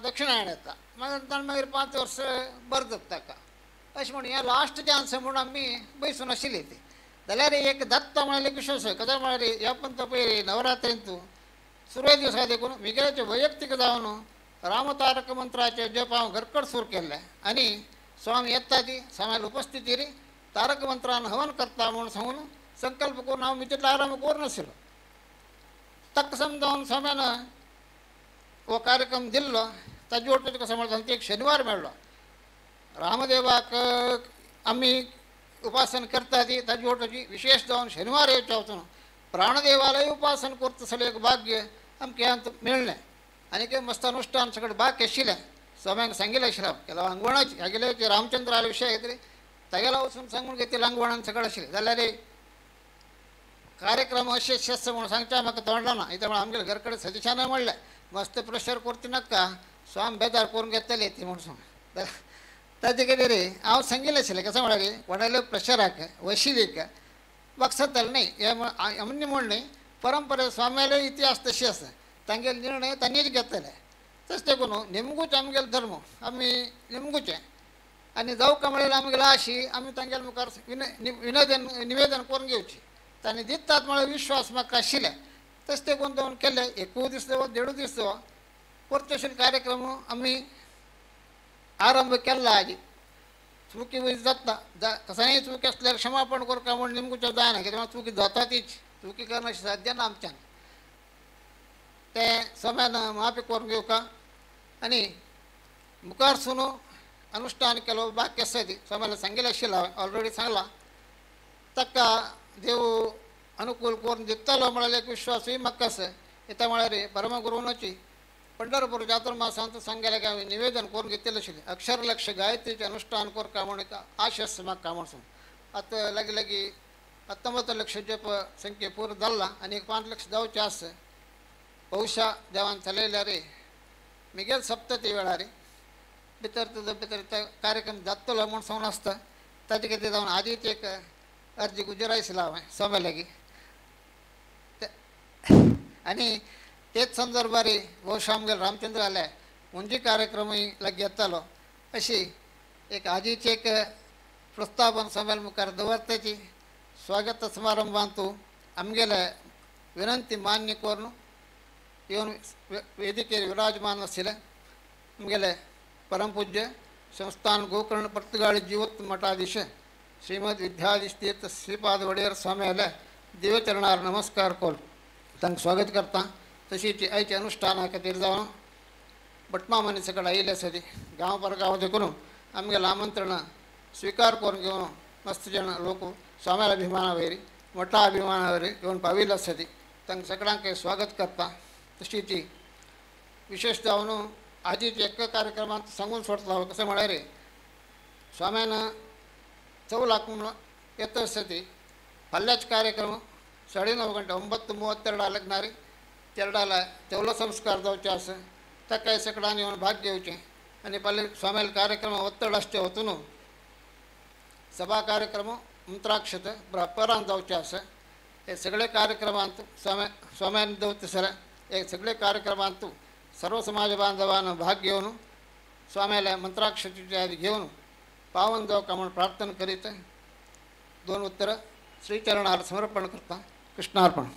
दक्षिणायण येता मागीर ताणें मागीर 5 वर्स बरें जाता ताका अशें म्हण हें लास्ट चान्स म्हूण आमी बैसून आशिल्ली ती. जाल्यार एक दत्ता म्हळ्यार विश्वास कदा म्हळ्यार ह्या पंत पयलीं नवरात्रींतू सुरवे दिसा देखून मिगेल्याचे वैयक्तीक जावन रामतारक मंत्राचे जप हांव घरकड सुरू केल्लें आनी स्वामी येता ती स्वाम्याले उपस्थितीर तारक मंत्रान हवन करता म्हूण सांगून संकल्प करून हांव मितीतलो आरंभ करून आशिल्लो. ताका समजावन स्वाम्यान हो कार्यक्रम दिल्लो ताजे वटेन कसो म्हळ्यार एक शनिवार मेळ्ळो रामदेवाक आमी उपासन करता ती ताजे वटेची विशेष जावन शनिवार येवचें वचून प्राणदेवालय उपासन करता सगळें एक भाग्य आमकां ह्यांत मेळ्ळें आनी एक मस्त अनुष्ठान सगळें बाकी आशिल्लें. स्वाम्यांक सांगिल्लें आशिल्लें केला अंगवणाची हागेले रामचंद्राले विशय कितें तागेलो वचून सांगून घेतिल्लें अंगवणान सगळें आशिल्लें. जाल्यार कार्यक्रम अशें आसा म्हूण सांगचें म्हाका तोंडलो ना इत्याक म्हळ्यार आमगेले घर कडेन सतीशानय म्हणलें मस्त प्रेशर करता नाका स्वाम बेजार करून घेतले ती म्हूण सांग. ताजे कितें रे हांव सांगिल्लें आशिल्लें कशें म्हळ्यार कोणाले प्रेशराक वशिलीक बक्षतले न्हय हें आमनी म्हूण न्हय परंपरे स्वाम्याले इतिहास तशी आसा तांगेले निर्णय तांणीच घेतले तशें देखून निमगूच आमगेलो धर्म आमी निमगूचें आनी जावका म्हळ्यार आमगेलो आशी आमी तांगेले मुखार विनोदन निवेदन करून घेवची तांणी दितात म्हळ्यार विश्वास म्हाका आशिल्ले तशें देखून जावन केलें. एकूय दीस जावं देडूय दीस जावं परतशील कार्यक्रम आमी आरंभ केल्लो. आजी चुकी वयर जाता कसाय चुकी आसल्यार क्षमापण करता म्हूण निमगूचें जायना कित्याक चुकी जाता तीच चुकी करना अशें साध्य ना आमच्यान तें सम्यान माफी करून घेवका आनी मुखार सून अनुष्ठान केलो बाकी आसा ती स्वाम्याला सांगिल्लें आशिल्लें हांवें ऑलरेडी सांगलां ताका देव अनुकूल करून दितलो म्हळ्यार एक विश्वासूय म्हाका आसा. येता म्हळ्यार परमगुरुनाची पंढरपूर चातुर्मासांत सांगेलें हांवें निवेदन करून घेतिल्लें आशिल्लें अक्षरलक्ष गायत्रीचें अनुष्ठान करका म्हूण एक आश आसा म्हाका म्हूण सांग. आतां लागीं लागीं 19 लक्ष जप संख्ये पूर्ण जाल्ला आनी एक 5 लक्ष जावचें आसा. बहुशा देवान चलयल्यार मिगेल सप्तती वेळार भितर तुजो भितर कार्यक्रम जातलो म्हूण सांगून आसता ताजे खातीर जावन आदींच एक अर्जी गुजरायसला हांवें स्वाम्या लागीं आनी तेच संदर्भार बहुशा आमगेले रामचंद्र आले मुंजी कार्यक्रमूय लागीं येतालो अशी एक आजीच एक प्रस्तावन स्वाम्याले मुखार दवरताची. स्वागत समारंभांतू आमगेले विनंती मान्य करून येवन वेदिकेर विराजमान आशिल्ले आमगेले परमपूज्य संस्थान गोकर्ण पर्तगाळी जीवोत्तम मठाधीश श्रीमद विद्याधीश तीर्थ श्रीपाद वडेर स्वाम्याले दिव्यचरणार नमस्कार करून तांकां स्वागत करता. तशीच आयच्या अनुष्ठाना खातीर जावन भटमामांनी सगळें आयिल्ले आसा ती गांव परगांव देखून आमगेलें आमंत्रण स्विकार करून घेवन मस्त जण लोक स्वाम्याला अभिमाना वयर मठा अभिमाना वयर घेवन पाविल्ले आसा ती तांकां सगळ्यांक स्वागत करता. तशी ती विशेष जावन आजीच एका कार्यक्रमांत सांगून सोडटलो हांव कशें म्हळ्यार स्वाम्यान चवलाक म्हूण येता आसता ती फाल्याच कार्यक्रम 9:30 गंटे 9:32 लागणार तेरडाला तेवलो संस्कार जावचे आसा ताकाय सगळ्यांनी येवन भाग घेवचें आनी फाल्यां स्वाम्याले कार्यक्रम ಒತ್ತಡ ಅಷ್ಟೇ ಹೊತ್ತು सभा कार्यक्रम मंत्राक्षत परान जावचे आसा हे सगळे कार्यक्रमांत स्वाम्यान दवरता सर एक सगळे कार्यक्रमांतू सर्व समाज बांधवान भाग घेवन स्वाम्याला मंत्राक्षतीची आदी घेवन पावन जावका म्हूण प्रार्थना करीत दोन उत्तर श्रीचरणार समर्पण करता. कृष्णार्पण.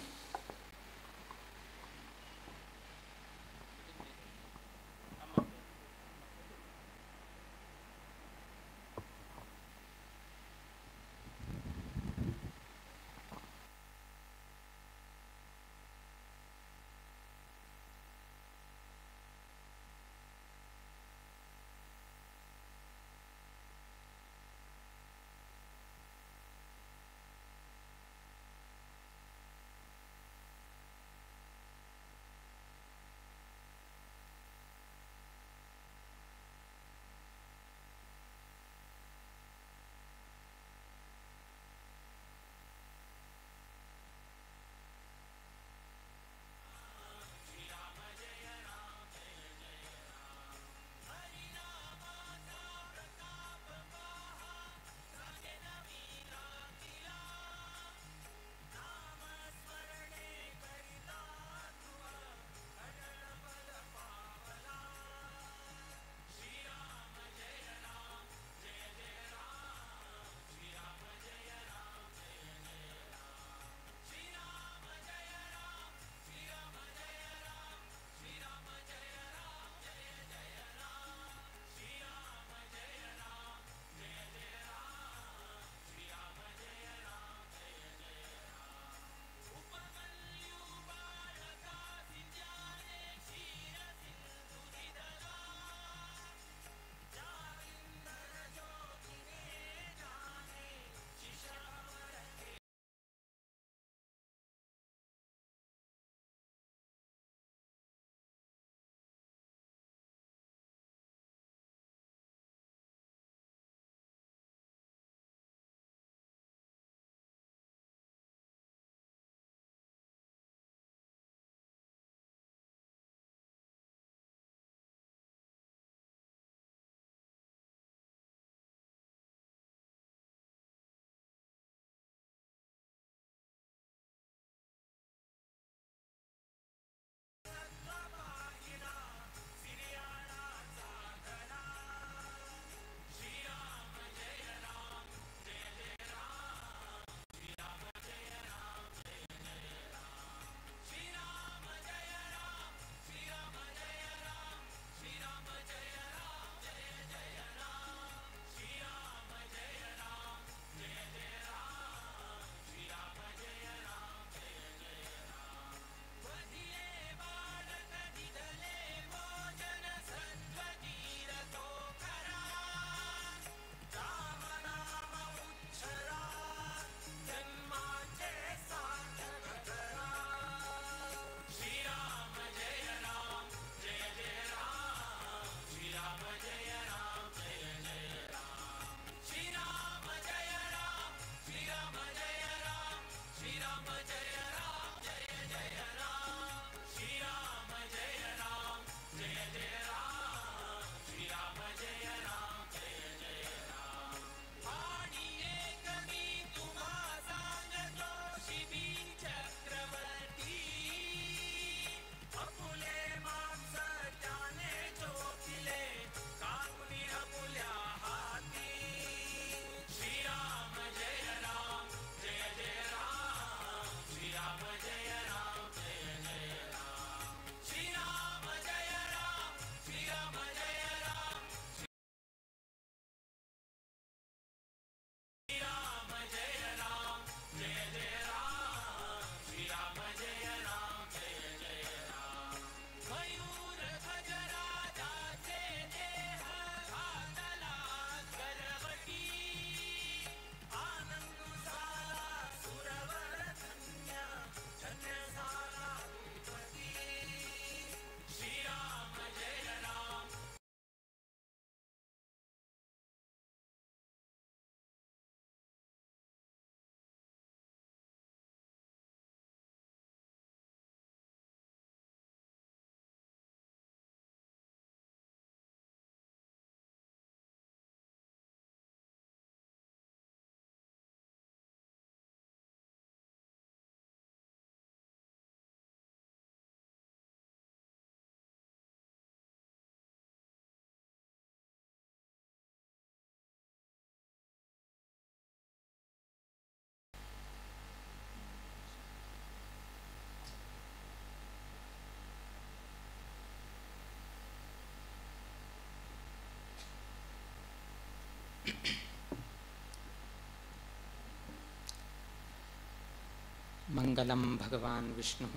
मंगलम भगवान विष्णुः,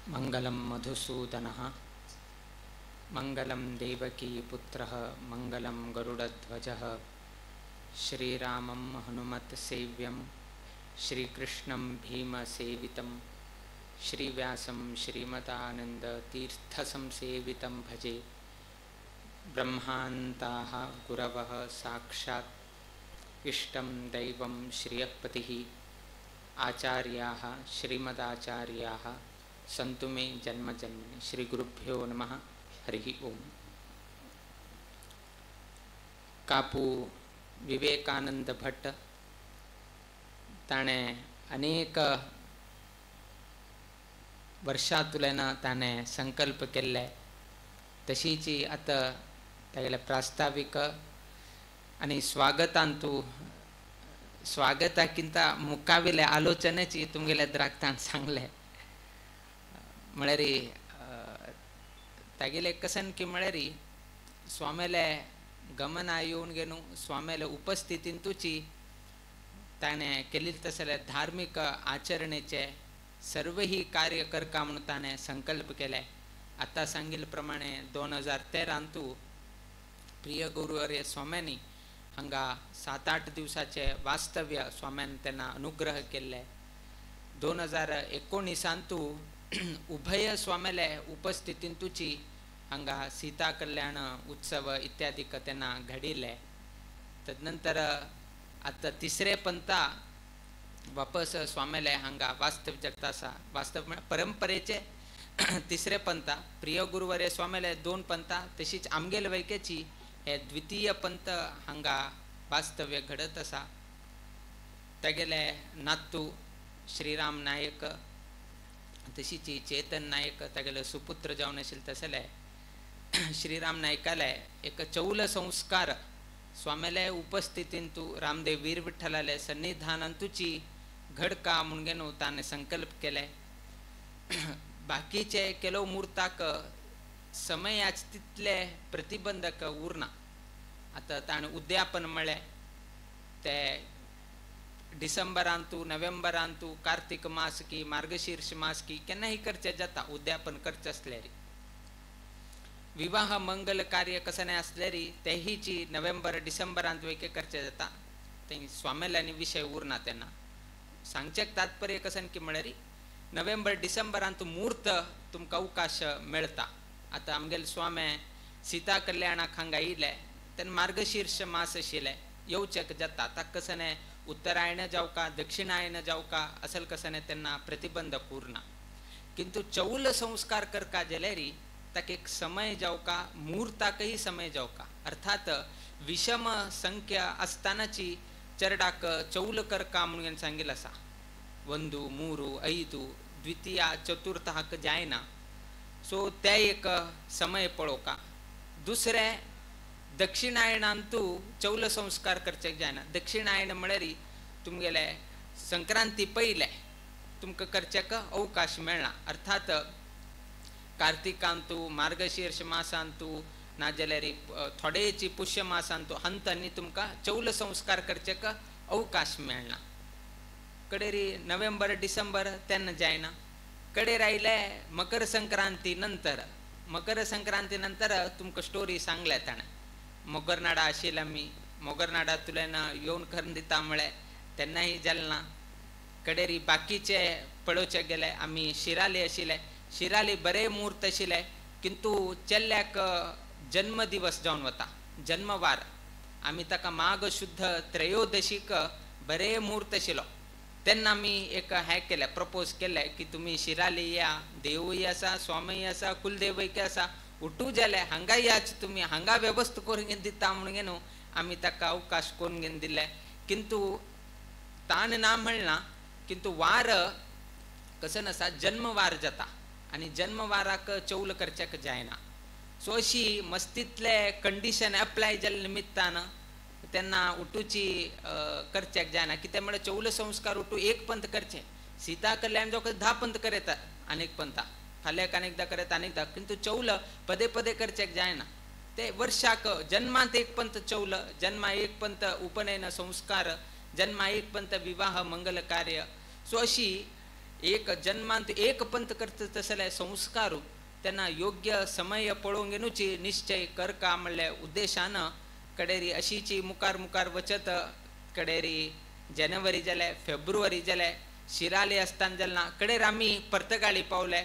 मंगलम मधुसूदनः, मंगलम देवकी पुत्रः, मंगलम गरुडध्वजः, श्रीरामं हनुमत्सेव्यं, श्रीकृष्णं भीमसेवितं, श्रीव्यासं श्रीमदानन्दतीर्थसंसेवितं भजे। ब्रह्मान्ताः गुरवः साक्षात् इष्टं दैवं श्रियपतिः, आचार्याः श्रीमदाचार्याः सन्तु मे जन्म जन्मनि। श्री गुरुभ्यो नमः। हरिः ओम। कापू विवेकानंद भट्ट ताणें अनेक वर्षांतल्यान ताणें संकल्प केल्ले तशीची आतां तागेले प्रास्ताविक आनी स्वागतांतू स्वागताकिंत मुखावेले आलोचनेची तुमगेले द्राक्तान सांगले। म्हळ्यार तागेले कसन की म्हळ्यार स्वामेले गमना येवन घेवन स्वामेले उपस्थितींतूची ताणें केल्ले तसले धार्मीक आचरणेचे सर्वही कार्य करका म्हणून ताणें संकल्प केले। आतां सांगिल्ले प्रमाणे 2013 प्रिय गुरुवर्य स्वाम्यांनी हांगा 7-8 दिवसाचे वास्तव्य स्वाम्यान तेन्ना अनुग्रह केल्ले। 2019 उभय स्वामेले उपस्थितींतूची हांगा सीता कल्याण उत्सव इत्यादी तेन्ना घडिल्ले। तदनंतर आतां तिसरे पंता वापस स्वामेले हांगा वास्तव्य जगता आसा। वास्तव परंपरेचे तिसरे पंता प्रिय गुरुवर्य स्वामेले 2 पंता, तशीच आमगेले वैकेची हे द्वितीय पंत हांगा वास्तव्य घडत आसा। तागेले नातू श्रीराम नायक तशीच चेतन नायक तागेले सुपुत्र जावन आशिल्ले तसले श्रीराम नायकाले एक चौल संस्कार स्वामेले उपस्थितींतू रामदेव वीर विठ्ठलाले सन्निधानांतूची घडका म्हणून घेवन ताणें संकल्प केले। बाकीचे ಕೆಲವು मुहूर्ताक समयाच तितले प्रतिबंधक उरना। आतां ताणें उद्यापन म्हळें ते डिसेंबरांतू नोव्हेंबरांतू कार्तिक मास की मार्गशीर्ष मास की केन्नाय करचें जाता उद्यापन करचें आसल्यार। विवाह मंगल कार्य कसं आसल्यार तेहीची नोव्हेंबर डिसेंबरांत वेके करचें जाता। ते स्वामेल्यांनी विशय उरना तेन्ना सांगचें तात्पर्य कसं की म्हळ्यार नोव्हेंबर डिसेंबरांत मुहूर्त तुमकां अवकाश मेळटा। आतां आमगेले स्वामे सीता कल्याणाक हांगा येयले तेन्ना मार्गशीर्ष मास आशिल्ले येवचेक जाता। ताका कसं उत्तरायण जावका दक्षिणायन जावका असल कसं तेन्ना प्रतिबंधक उरना। किंतु चौल संस्कार करका जाल्यार ताका एक समय जावका मुहूर्ताकय समय जावका, अर्थात विषम संख्या आसतानाची चरडाक चौल करका म्हणून सांगिल्लें आसा। 1 3 5 द्वितीया चतुर्थ हाका जायना। सो ते एक समय पळोवका। दुसरें दक्षिणायनांतू चौल संस्कार करचें जायना। दक्षिणायन म्हळ्यार तुमगेले संक्रांती पयले तुमकां करचेक अवकाश मेळना। अर्थात कार्तिकांतू मार्गशीर्ष मासांतू नाजाल्यार थोडेची पुष्य मासांतू हंतांनी तुमकां चौल संस्कार करचेक अवकाश मेळना। कडेरी नोव्हेंबर डिसेंबर तेन्ना जायना। कडेर आयले मकर संक्रांती नंतर, मकर संक्रांती नंतर तुमकां स्टोरी सांगल्या ताणें। मोगरनाडा आशिल्ले आमी, मोगरनाडांतल्यान येवन करून दिता म्हळें तेन्नाय जालें ना। कडेरी बाकीचे पळोवचे गेले आमी शिराली आशिल्ले, शिराली बरे मुहूर्त आशिल्ले किंतु चेल्ल्याक जन्मदिवस जावन वता, जन्मवार, आमी ताका माघ शुद्ध त्रयोदशीक बरे मुहूर्त आशिल्लो तेन्ना आमी एक हें केलें, प्रपोज केलें की तुमी शिराली या, देवूय आसा, स्वामीय आसा, कुलदेवय आसा, उठू जाले हांगा याच तुमी हांगा वेवस्था करून घेवन दिता म्हणून न्हू आमी ताका अवकाश करून घेवन दिले। किंतु ताण ना म्हणना, किंतु वार कसो आसा जन्मवार जाता आनी जन्मवाराक चौल करच्याक जायना। सो अशी मस्तींतले कंडिशन एप्लाय जाल्ले निमित्तान तेन्ना उठूची करच्याक जायना। कितें म्हळ्यार चौल संस्कार उठू एक पंथ करचें, सीता कल्याण जो 10 पंथ करता, अनेक पंथा फाल्यां अनेकदां करता अनेकदां, किंतु चौल पदे पदे करच्याक जायना। ते वर्षाक जन्मांत एक पंत चौल, जन्मा एक पंत उपनयन संस्कार, जन्मा एक पंत विवाह मंगल कार्य. सो अशी एक जन्मांत एक पंत करता तसले संस्कार तेन्ना योग्य समय पळोवंक घेवची निश्चय करका म्हणल्या उद्देशान कडेरी अशीची मुखार मुखार वचत कडेरी जानेवारी जाले, फेब्रुवारी जाले, शिराले आसतना जालें कडेर आमी पर्तगाळी पावले.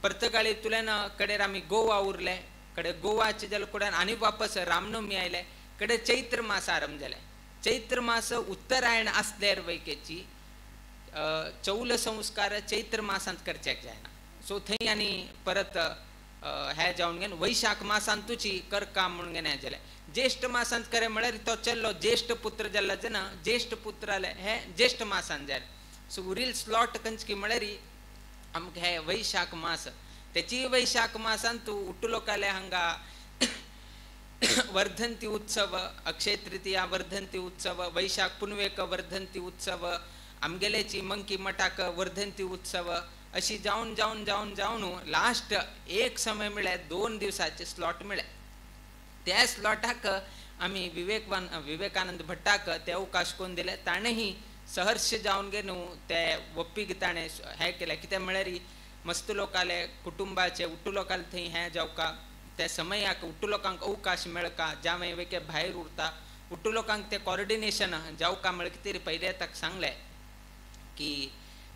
पर्तगाळी तुल्यान कडेर आमी गोवा उरले. कडे गोवाचे जाले कडेन आनी वापस रामनवमी आयले. कडे चैत्र मास आरंभ जाले. चैत्र मास उत्तरायण आसल्यार वैकेची चौल संस्कार चैत्र मासांत करच्याक जायना. सो थंय आनी परत हें जावन घेवन वैशाख मासांत तुची करका म्हणून घेवन हें जालें. ज्येष्ठ मासांत करे म्हळ्यार तो चल्लो ज्येष्ठ पुत्र जाल्लो जेन्ना ज्येष्ठ पुत्र आले हे ज्येष्ठ मासांत जालें. सो उरील स्लॉट कंचकी म्हळ्यार आमकां हे वैशाख मास. तेची वैशाख मासान तूं उट्टू लोकाले हांगा वर्धंती उत्सव, अक्षय तृतीया वर्धंती उत्सव, वैशाख पुनवेक वर्धंती उत्सव, आमगेल्याची मंकी मठाक वर्धंती उत्सव अशी जावन जावन जावन जावन लास्ट एक समय म्हळ्यार 2 दिवसाचे स्लॉट मेळ्ळे. त्या स्लॉटाक आमी विवेकानंद भट्टाक ते अवकाश कोन्न दिले. ताणेंही सहर्ष जावन गे न्हू ते वप्पीक ताणें हें केलें. कितें म्हळ्यार मस्त लोकाले कुटुंबाचे उट्टू लोकाले थंय हें जावका त्या समयाक उट्टू लोकांक अवकाश मेळका जावं वेके भायर उरता उट्टू लोकांक तें कॉर्डिनेशन जावका म्हळ्यार कितें पयलें ताका सांगलें की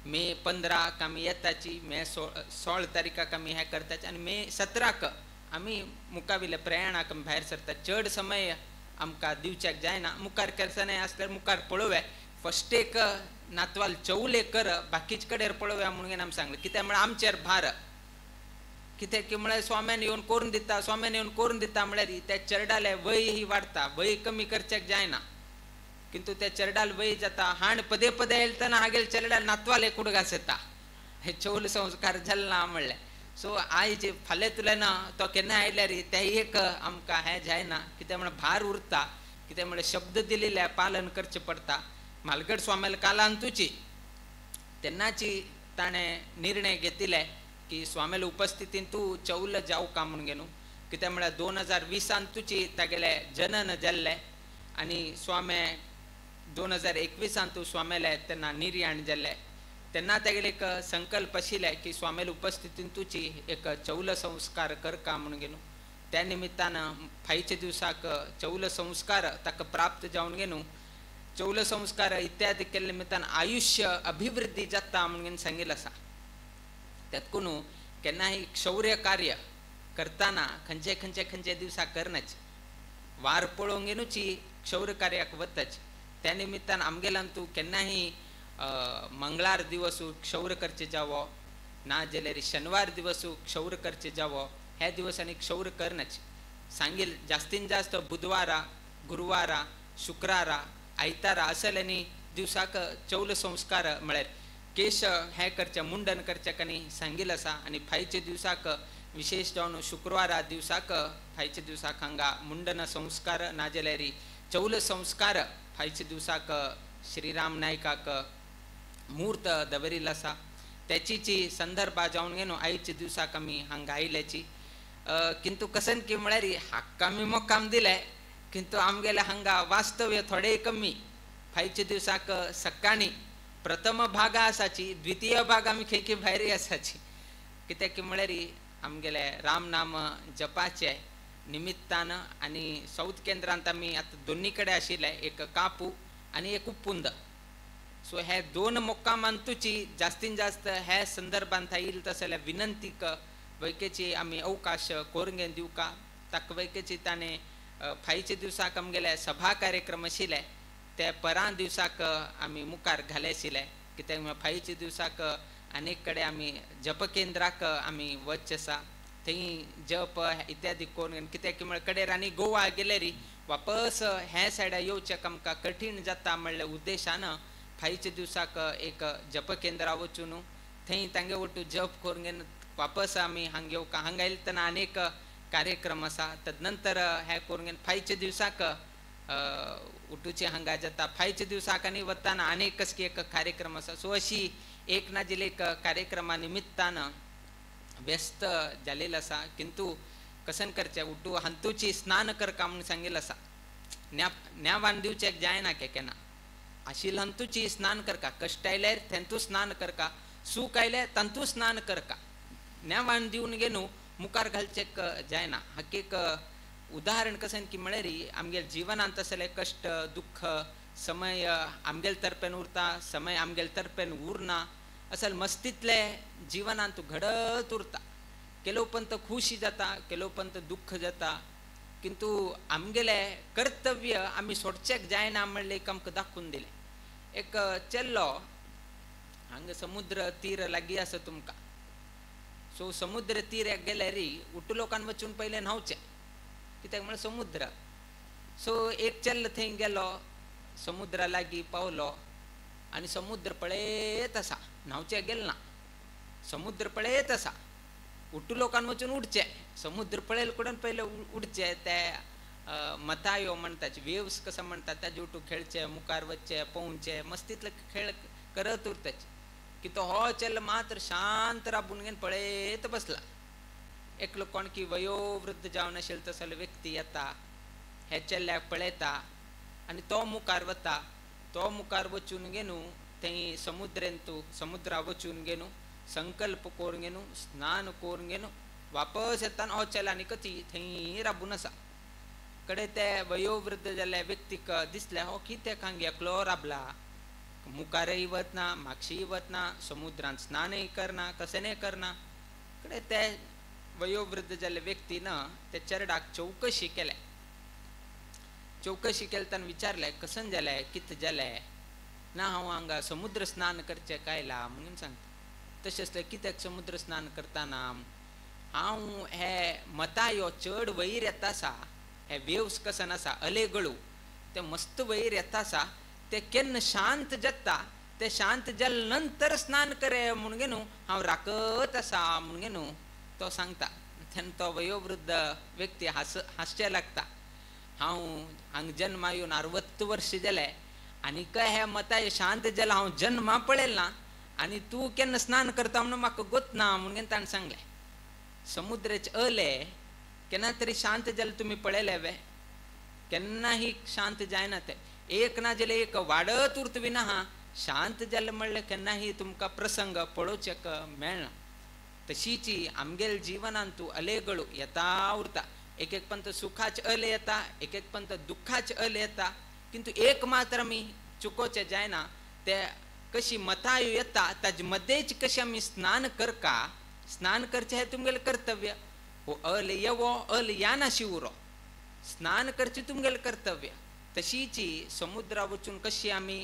मे 15 आमी येताची, मे 16 तारीखाक आमी हें करताची आनी मे 17 आमी मुखाविले प्रयाणाक आमी भायर सरता. चड समय आमकां दिवच्याक जायना. मुखार करतना आसल्यार मुखार पळोवया. फस्ट एक नातवाल चवले कर बाकीच कडेर पळोवया म्हणून आमी सांगलें. कित्याक म्हळ्यार आमचेर भार कित्याक की म्हळ्यार स्वाम्यान येवन करून दिता, स्वाम्यान येवन करून दिता म्हळ्यार त्या चेरडाले वय ही वाडटा, वय कमी करच्याक जायना. किंतु त्या चेरडाल वय जाता हाण पदे पदे येतना हागेल चेरडाल नातवाले कुडगास येता. हे चौल संस्कार जाल ना म्हणलें. सो आयज फाल्यां तुल्यान ना तो केन्ना आयल्यार ते एक आमकां हें जायना. कित्याक म्हळ्यार भार उरता. कित्याक म्हळ्यार शब्द दिलेले पालन करचें पडटा. म्हालगड स्वाम्याल कालान तुची तेन्नाची ताणें निर्णय घेतिल्ले की स्वाम्याले उपस्थितीन तूं चौल जावका म्हणून घेवन. कित्याक म्हळ्यार 2020 तुची तागेलें जनन जाल्लें आनी स्वामे 2021 तूं स्वाम्याले तेन्ना निर्याण जाल्लें. तेन्ना तागेले एक संकल्प आशिल्ले की स्वाम्याले उपस्थितीन तुची एक चौल संस्कार करका म्हणून घेवन. त्या निमित्तान फायच्या दिवसाक चौल संस्कार ताका प्राप्त जावन घेवन चौल संस्कार इत्यादी केल्ले निमित्तान आयुष्य अभिवृद्धी जाता म्हणून सांगिल्लें आसा. त्यातकून केन्नाय क्षौर्य कार्य करतना खंयचे खंयचे खंयचे दिवसा करनाच, वार पळोवंक घेवची क्षौर्य कार्याक वताच. त्या निमित्तान आमगेल्यान तूं केन्नाय मंगळार दिवस क्षौर करचे जावो ना जाल्यार शनिवार दिवस क्षौर करचे जावो ह्या दिवसांनी क्षौर करनाच सांगील. जास्तीन जास्त बुधवारा, गुरुवारा, शुक्रारा, आयतारा असल्यांनी दिवसाक चौल संस्कार म्हळ्यार केश हें करचें मुंडन करचें आनी सांगील आसा. आनी फायच्या दिवसाक विशेष जावन शुक्रवारा दिवसाक फायच्या दिवसाक हांगा मुंडन संस्कार ना जाल्यार चौल संस्कार फायच्या दिवसाक श्रीराम नायकाक मूर्त दवरिल्लो आसा. त्याचीची संदर्भा जावन घेवन आयच्या दिवसाक आमी हांगा आयल्याची. किंतु कसन की म्हळ्यार हाक्का आमी मोक्काम दिलें किंतु आमगेले हांगा वास्तव्य थोडे कमी. फायच्या दिवसाक सकाळी प्रथम भाग आसाची, द्वितीय भाग आमी खंय भायर आसाची. कित्याक की म्हळ्यार आमगेले रामनाम जपाचे निमित्तान आनी साऊथ केंद्रांत आमी आतां दोन्ही कडेन आशिल्ले, एक कापू आनी एक उप्पुंद. सो हे 2 मोक्कामांतूची जास्तीन जास्त हे संदर्भांत येईल तसल्या विनंतीक वैकेची आमी अवकाश करून घेवन दिवका. ताका वैकेची ताणें फायच्या दिवसाक आमगेले सभा कार्यक्रम आशिल्ले ते परां दिवसाक आमी मुखार घाले आशिल्ले. कित्याक फायच्या दिवसाक अनेक कडेन आमी जपकेंद्राक आमी वचचे आसा, थंय जप इत्यादी करून. कित्याक की म्हळ्यार कडेर आनी गोवा गेल्यार वापस हे सायडा येवच्याक आमकां कठीण जाता म्हणल्या उद्देशान फायच्या दिवसाक एक जपकेंद्रा वचून थंय तांगे वटू जप करून घेवन वापस आमी हांगा येवका. हांगा येयले तेन्ना अनेक कार्यक्रम आसा. तदनंतर हें करून घेवन फायच्या दिवसाक उठूचे हांगा जाता. फायच्या दिवसाक आनी वतना अनेक कसकी एक कार्यक्रम आसा. सो अशी एक ना जाल्यार एक कार्यक्रमा निमित्तान व्यस्त जालेलो आसा. किंतु कसन करचें उठू हांतूची स्नान करका म्हणून सांगिल्लें आसा. न्यावान दिवचें जायना केन्ना आशिल्लें हंतूची स्नान करका, कश्ट आयल्यार थेंतू स्नान करका, सूख आयल्यार तांतू स्नान करका, न्यावान दिवन घेवन मुखार घालचें जायना. हाका एक उदाहरण कशें की म्हळ्यार आमगेले जिवनांत आसले कश्ट दुख्ख समय आमगेले तर्फेन उरता, समय आमगेले तर्फेन उरना, असल मस्तींतले जिवनांत घडत उरता. केलो पंत खुशी जाता, केलो पंत दुख्ख जाता, किंतु आमगेले कर्तव्य आमी सोडचेक जायना म्हणलें एक आमकां दाखोवन दिलें. एक चेल्लो हांगा समुद्र तीर लागीं आसा तुमकां, सो समुद्र तीर गेल्यार उठू लोकान वचून पयलें न्हांवचें, कित्याक म्हळ्यार समुद्र. सो एक चेल्लो थंय गेलो, समुद्रा लागीं पावलो आनी समुद्र पळयत आसा, न्हांवचें गेल ना, समुद्र पळयत आसा. उठू लोकान वचून उडचें, समुद्र पळयल कुडून पयलें उडचें, ते मतायो म्हणटात वेव्स कसो म्हणटात ताजे उठू खेळचें, मुखार वचचें, पोवचें, मस्तींतले खेळ करत उरताचे. की तो हो चेल्लो मात्र शांत राबून घेवन पळयत बसला. एकलो कोण की वयोवृद्ध जावन आशिल्लो तसलो व्यक्ती येता, हे चेल्ल्याक पळयता आनी तो मुखार वता. तो मुखार वचून घेवन थंय समुद्रेंतू समुद्रा वचून घेवन संकल्प करून घेवन स्नान करून घेवन वापस येता हो चेलो आनी कथी थंय राबून आसा. कडे ते वयोवृद्ध जाल्ल्या व्यक्तीक दिसलें हो कित्याक हांगा एकलो राबला, मुखारय वतना मागशीय वतना, समुद्रांत स्नानय करना, कशेंय करना. कडे ते वयोवृद्ध जाल्ल्या व्यक्तीन ते चेरडाक चवकशी केल्या. चवकशी केली ताणें विचारलें कसन जालें, कितें जालें, ना हांव हांगा समुद्र स्नान करचें कायला म्हणून सांगता. तशें आसलें कित्याक समुद्र स्नान करतना, हांव हे मतायो चड वयर येता आसा, हे वेव्स कसन आसा अलेगळू ते मस्त वयर येता आसा, ते केन्ना शांत जाता, ते शांत जाले नंतर स्नान करे म्हणून न्हू हांव राखत आसा म्हणून न्हू तो सांगता. तेन्ना तो वयोवृद्ध व्यक्ती हांसचें लागता. हांव हांगा जन्मा येवन 60 वर्स जाले आनी काय हे मताय शांत जालें हांव जन्मा पळयल ना आनी तूं केन्ना स्नान करता म्हणून म्हाका गोत ना म्हणून ताणें सांगलें. समुद्राचे अले केन्ना तरी शांत जालें तुमी पळयलें वे, केन्नाही शांत जायना ते, एक ना जाल्यार एक वाडत उरतवी ना. हा शांत जालें म्हणल्यार केन्नाही तुमकां प्रसंग पळोवचेक मेळना. तशीची आमगेले जिवनांतू अलेगळू येता उरता, एक एक पंत सुखाचे अले येता, एक एक पंत दुख्खाचे अले येता, किंतु एक मात्र आमी चुकोवचें जायना, ते कशी मतायो येता ताजे मदेच कशें आमी स्नान करका, स्नान करचें हें तुमगेलें कर्तव्य. हो अल येवो अल यानाशी उरो, स्नान करचें तुमगेलें कर्तव्य. तशीची समुद्रा वचून कशी आमी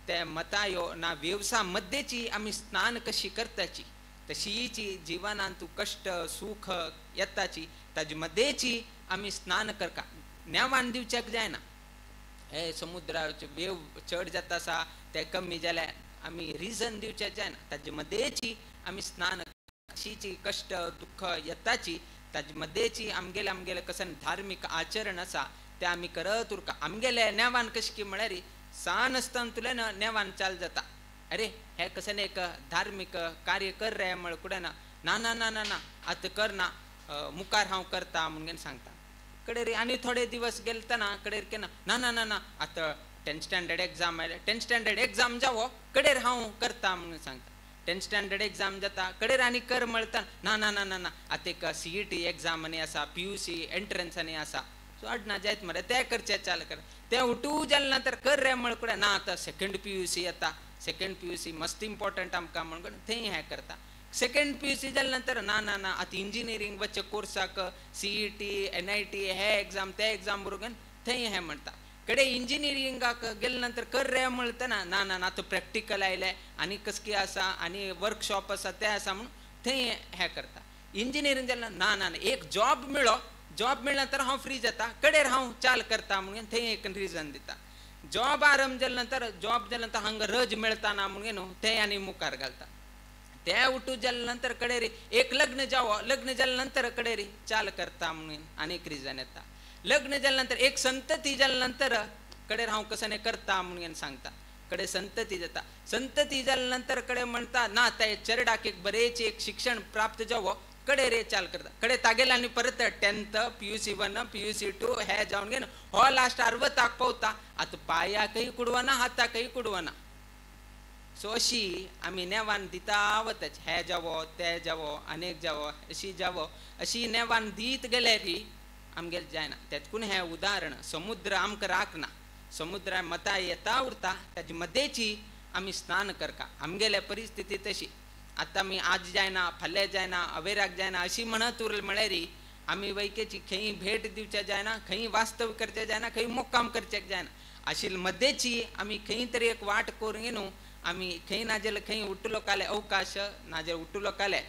ते मतायो ना वेवसा मध्येची आमी स्नान कशी करताची, तशीची जिवनांतू कश्ट सुख येताची ताजे मध्येची आमी स्नान करका. नेवान दिवच्याक जायना, हे समुद्राचे वेव चड जाता आसा ते कमी जाल्यार आमी रिजन दिवचें जायना, ताजे मध्येची आमी स्नान कशीची कश्ट दुख्ख येताची ताजे मध्येची आमगेले आमगेले कसन धार्मीक आचरण आसा ते आमी करत उरका. आमगेले नेवान कशें की म्हळ्यार सान आसतना तुल्यान नेवान चाल जाता, अरे हे कसन एक धार्मीक कार्य कर रे म्हळ कुडें ना, ना ना ना ना ना आतां करना मुखार हांव करता म्हणून सांगता. कडेर आनी थोडे दिवस गेलतना कडेर केन्ना ना ना ना ना आतां 10th standard exam आयले, 10th standard exam जावो कडेर हांव करता म्हणून सांगता. 10th standard exam जाता कडेर आनी कर म्हणटा ना ना ना ना ना आतां एक CET exam आनी आसा, PUC entrance आनी आसा, सो अडना जायत मरे ते करचें चाल कर. ते उठू जालें नंतर कर रे म्हळ कुडें ना आतां सेकंड PUC येता, सेकंड PUC मस्त इम्पॉर्टंट आमकां म्हणून थंय हें करता. सेकंड PUC जालें नंतर ना ना ना आतां इंजिनियरींग वचचे कोर्साक CET NIT हे एग्जाम ते एग्जाम बरोवन थंय हें म्हणटा. कडे इंजिनियरिंगाक गेले नंतर कर रे म्हणटा ना ना ना आतां प्रॅक्टिकल आयलें आनी कसकी आसा आनी वर्कशॉप आसा ते आसा म्हणून थंय हें करता. इंजिनियरींग जालें ना ना ना एक जॉब मेळ्ळो, जॉब मेळ्ळा नंतर हांव फ्री जाता कडेर हांव चाल करता म्हणून थंय एक रिजन दिता. जॉब आरंभ जाले नंतर जॉब जाले नंतर हांगा रज मेळटा ना म्हणून न्हू ते आनी मुखार घालता. ते उठू जाले नंतर कडेर एक लग्न जावो, लग्न जाले नंतर कडेर चाल करता म्हणून आनी एक रिजन येता. लग्न जाले नंतर एक संतती जाले नंतर कडेर हांव कशें करता म्हणून सांगता, कडे संतती जाता. संतती जाले नंतर कडे म्हणटा ना ते चेरडाक एक बरेच एक शिक्षण प्राप्त जावो कडे रे चाल करता कडे तागेले आनी परत 10th PUC 1 PUC 2 हे जावन घेवन हो लास्ट 60 पावता. आतां पांयाकय कुडवना हाताकय कुडवना. सो अशी आमी नेवान दिता वताच, हे जावो ते जावो अनेक जावो अशी जावो अशी नेवान दीत गेल्यार आमगेले जायना. तेतकून हें उदाहरण समुद्र आमकां राखना, समुद्रा मतां येता उरता ताजे मदेची आमी स्नान करका. आमगेले परिस्थिती तशी आतां आमी आज जायना फाल्यां जायना अवेराक जायना अशी म्हणत उरले म्हळ्यार आमी वैकेची खंय भेट दिवचे जायना, खंय वास्तव करचें जायना, खंय मुक्काम करचें जायना. आशिल्ले मदेची आमी खंय तरी एक वाट करून न्हू आमी खंय नाजाल्यार खंय उट्टू लोकाले अवकाश नाजाल्यार उट्टू लोकाले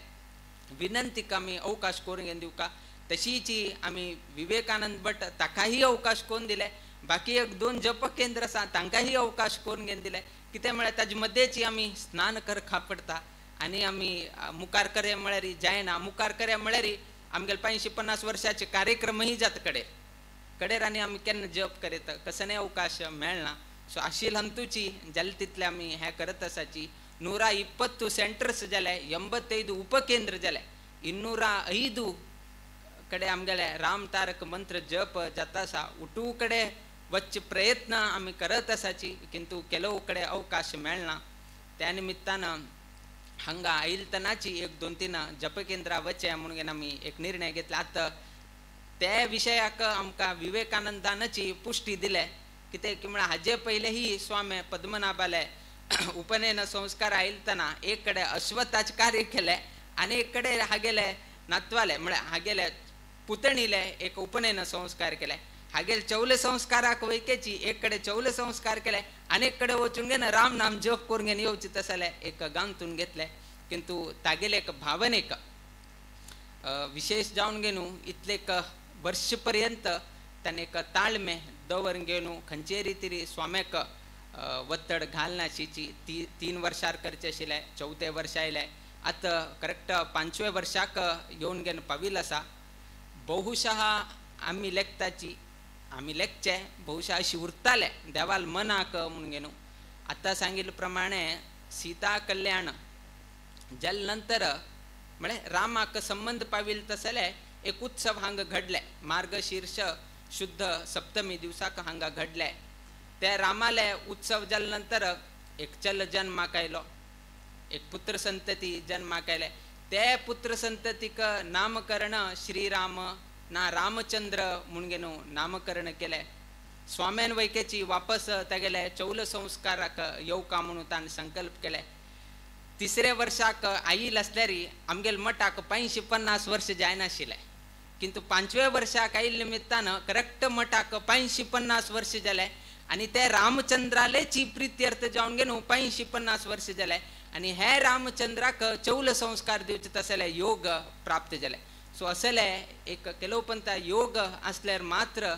विनंतीक आमी अवकाश करून घेवन दिवका. तशीची आमी विवेकानंद भट ताकाही अवकाश करून दिले, बाकी एक 2 जप केंद्र आसा तांकांही अवकाश करून घेवन दिले. कितें म्हळ्यार ताजे मदेची आमी स्नान करखा पडटा आनी आमी मुखार करे म्हळ्यार जायना. मुखार करे म्हळ्यार आमगेले 550 वर्साचे कार्यक्रमही जाता कडेर कडेर आनी आमी केन्ना जप करीत कसोय अवकाश मेळना. सो आशिल हंतुची जाले तितले आमी हें करत आसाची. 120 सेंटर्स जाले, 85 उपकेंद्र जाले, 205 कडे आमगेले राम तारक मंत्र जप जाता आसा. उटू कडेन वच्चे प्रयत्न आमी करत आसाची किंतु ಕೆಲವು कडेन अवकाश मेळना. त्या निमित्तान हांगा आयिल्तनाची 1 2 3 जपकेंद्रां वचें म्हणून आमी एक निर्णय घेतला. आतां त्या विशयाक आमकां विवेकानंदानची पुष्टी दिले. कितें की म्हळ्यार हाजे पयलेंही स्वामी पद्मनाभाले उपनयन संस्कार आयिल्तना एक कडेन अश्वत्थाचें कार्य केलें आनी एक कडेन हागेले नातवाले म्हळ्यार हागेले पुतणीले एक उपनयन संस्कार केले. हागेले चवले संस्काराक वैकेची एक कडेन चवले संस्कार केले आनी एक कडेन वचून घेवन राम नाम जप करून घेवन येवचे तसले एक गांतून घेतले. किंतु तागेले एक भावनेक विशेष जावन घेवन इतले एक वर्ष पर्यंत ताणें एक ताळमे दवर घेवन खंयचे रितीरी स्वाम्याक वत्तड घालनाशिची 3 वर्सार करचें आशिल्लें, 4थें वर्स आयलें, आतां करेक्ट 5व्या वर्साक येवन घेवन पाविल्लो आसा. बहुशः आमी लेखताची आमी लेखचे बहुशः अशी उरताले देवाल मनाक म्हणून घेवन. आतां सांगिल्ले प्रमाणे सीता कल्याण जाले नंतर म्हळ्यार रामाक संबंद पाविल्ले तसले एक उत्सव हांगा घडले, मार्गशीर्ष शुद्ध सप्तमी दिवसाक हांगा घडले. ते रामाले उत्सव जाले नंतर एक चल जन्माक आयलो, एक पुत्र संतती जन्माक आयले. ते पुत्र संततीक नामकरण श्रीराम ना रामचंद्र म्हणून घेवन नामकरण केलें. स्वाम्यान वैकेची वापस तागेले चौल संस्काराक येवका म्हणून ताणें संकल्प केले. 3ऱ्या वर्साक आयिल्ले आसल्यार आमगेले मठाक 550 वर्स जायनाशिल्लें, किंतु 5व्या वर्साक आयिल्ले निमित्तान करेक्ट मठाक 550 वर्स जाले आनी ते रामचंद्रालेची प्रित्यर्थ जावन घेवन 550 वर्स जाले आनी हे रामचंद्राक चौल संस्कार दिवचे तसले योग प्राप्त जाले. सो असले एक केलोपंता योग आसल्यार मात्र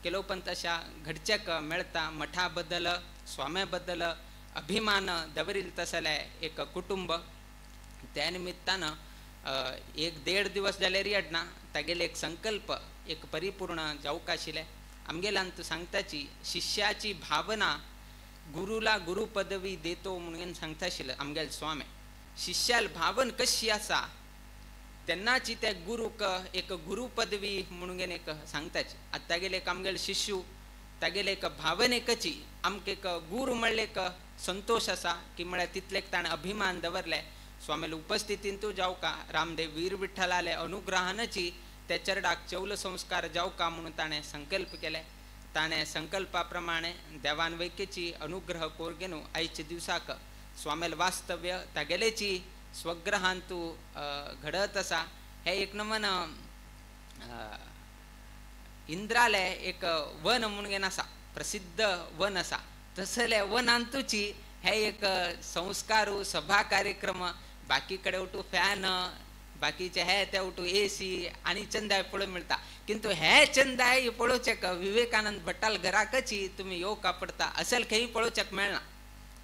केलोपंत अशा घडच्याक मेळटा. मठा बद्दल स्वाम्या बद्दल अभिमान दवरील तसले एक कुटुंब. त्या निमित्तान 1-1.5 दिवस जाल्यार अडना तागेले एक संकल्प एक परिपूर्ण जावंक आशिल्लें. आमगेल्यान तूं सांगताची शिष्याची भावना गुरुला गुरु पदवी देतो म्हणून सांगता आशिल्लें आमगेले स्वामी. शिष्याल भावन कशी आसा तेन्नाची त्या गुरूक एक गुरु पदवी म्हणून एक सांगताची. आतां तागेले एक आमगेले शिष्यू तागेले एक भावनेकची आमकां एक गुरू म्हणले एक संतोश आसा की म्हळ्यार तितले ताणें अभिमान दवरले. स्वामीले उपस्थितींतू जावका रामदेव वीर विठ्ठलाले अनुग्रहानची त्या चरडाक चौल संस्कार जावका म्हणून ताणें संकल्प केले. ताणें संकल्पा प्रमाणे देवान वैकेची अनुग्रह कोर घेवन आयच्या दिवसाक स्वामीले वास्तव्य तागेलेची स्वग्रहांतू घडत आसा. हे एक नमन इंद्राले एक वन म्हणून आसा, प्रसिद्ध वन आसा, तसले वनांतूची हे एक संस्कार सभा कार्यक्रम. बाकी कडेन उठू फॅन बाकीचे हे ते उठू एसी आनी चंदाय पळोवंक मेळटा, किंतु हे चंदाय पळोवचेक विवेकानंद भट्टाल घराकची तुमी येवका पडटा, असल खंय पळोवचेक मेळना.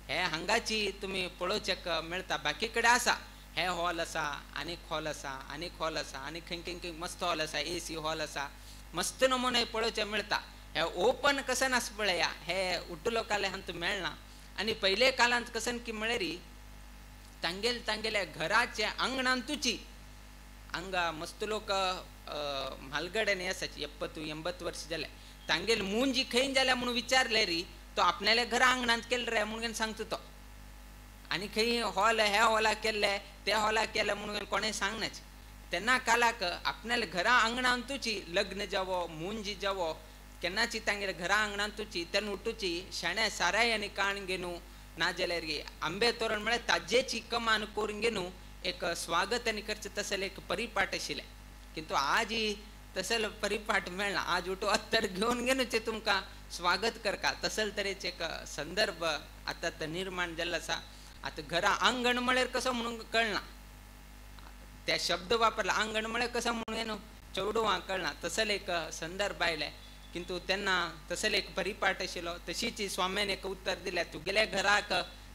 हे हांगाची तुमी पळोवचेक मेळटा, बाकी कडेन आसा हे हॉल आसा आनीक हॉल आसा आनीक हॉल आसा आनी खंय खंय खंय मस्त हॉल आसा, एसी हॉल आसा, मस्त नमुने पळोवचें मेळटा. हे ओपन कसन आसा पळया हे उट्टू लोकाले हांतू मेळना. आनी पयले काळांत कसन की म्हळ्यार तांगेले तांगेल्या घराच्या आंगणांतूची हांगा मस्त लोक म्हालगड्यान आसाची 70-80 वर्स जाले तांगेले मुंजी खंय जाल्या म्हणून विचारले री तो आपणाल्या घरा आंगणांत केले रे म्हणून सांगता तो आनी खंय हॉल ह्या हॉलाक केल्ले त्या हॉलाक केले म्हणून कोणें सांगनाच. तेन्ना कालाक आपणाल्या घरा आंगणांतूची लग्न जावो मुंजी जावो केन्नाची तांगेल्या घरा आंगणांतूची तेन्ना उठूची शेण्या साराय आनी काण घेवन नाजाल्यार आंबे तोरण म्हळ्यार ताजेची कमान करून घेवन एक स्वागत आनी करचें तसलें एक परिपाठ आशिल्लें. किंतु आज तसलो परिपाठ मेळना. आज उठो अत्तर घेवन घेवचे तुमकां स्वागत करका तसल तरेचे एक संदर्भ आतां निर्माण जाल्लो आसा. आतां घरा आंगण म्हळ्यार कसो म्हणून कळना, त्या शब्द वापरला आंगण म्हळ्यार कसो म्हणून न्हू चेडवां कळना तसले एक संदर्भ आयले. किंतु तेन्ना तसले एक परिपाठ आशिल्लो. तशीच स्वाम्यान एक उत्तर दिलें तुगेल्या घराक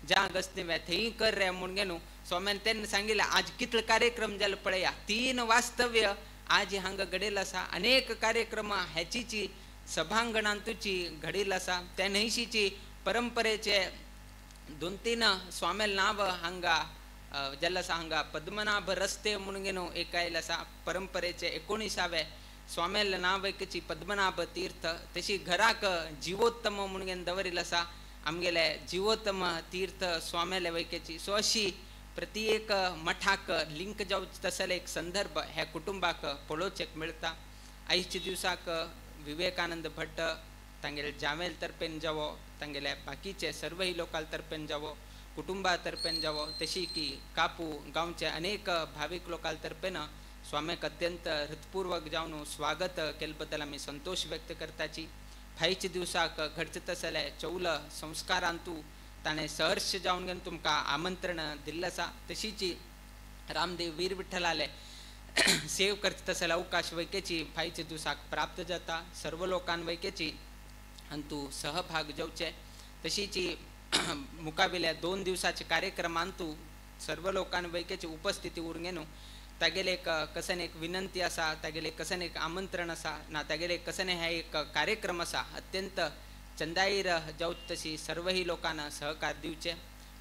ज्या गस्ती थंय कर रे म्हणून न्हू स्वाम्यान तेन्ना सांगिल्लें आज कितले कार्यक्रम जाले पळया 3 वास्तव्य आज हांगा घडेल आसा. अनेक कार्यक्रम ह्याचीची सभांगणांतूची घडेल आसा. त्या न्हयशीची परंपरेचे 2-3 स्वाम्याल नांव हांगा जाल्लें आसा. हांगा पद्मनाभ रस्ते म्हणून न्हू एक आयलें आसा परंपरेचे 19वे स्वाम्याल नांव एकची पद्मनाभ तीर्थ. तशी घराक जिवोत्तम म्हणून दवरिल्लें आसा आमगेले जिवोत्तम तीर्थ स्वाम्याले वैकेची. सो अशी प्रत्येक मठाक लिंक जावचे तसले एक संदर्भ ह्या कुटुंबाक पळोवचेक मेळटा. आयच्या दिवसाक विवेकानंद भट्ट तांगेले जावेल तर्फेन जावो तांगेले बाकीचे सर्वही लोकां तर्फेन जावो कुटुंबा तर्फेन जावो तशी की कापू गांवचे अनेक भावीक लोकां तर्फेन स्वाम्याक अत्यंत हृतपूर्वक जावन स्वागत केले बद्दल आमी संतोष व्यक्त करताची. फायच्या दिवसाक घडचे तसले चौल संस्कारांतू ताणें सहर्ष जावन घेवन तुमकां आमंत्रण दिल्लें आसा. तशीची रामदेव वीर विठ्ठलाले सेव करता तसले अवकाश वैकेची फायच्या दिवसाक प्राप्त जाता. सर्व लोकां वैकेची अंतू सहभाग जावचे. तशीची मुकाबिल्या 2 दिवसाचे कार्यक्रमांतू सर्व लोकां वैकेची उपस्थिती उरून न्हू तागेले एक कसन एक विनंती आसा तागेले कसन एक आमंत्रण आसा ना तागेले कसन हे एक कार्यक्रम आसा अत्यंत चंदाईर जावचे तशी सर्वही लोकांना सहकार दिवचे.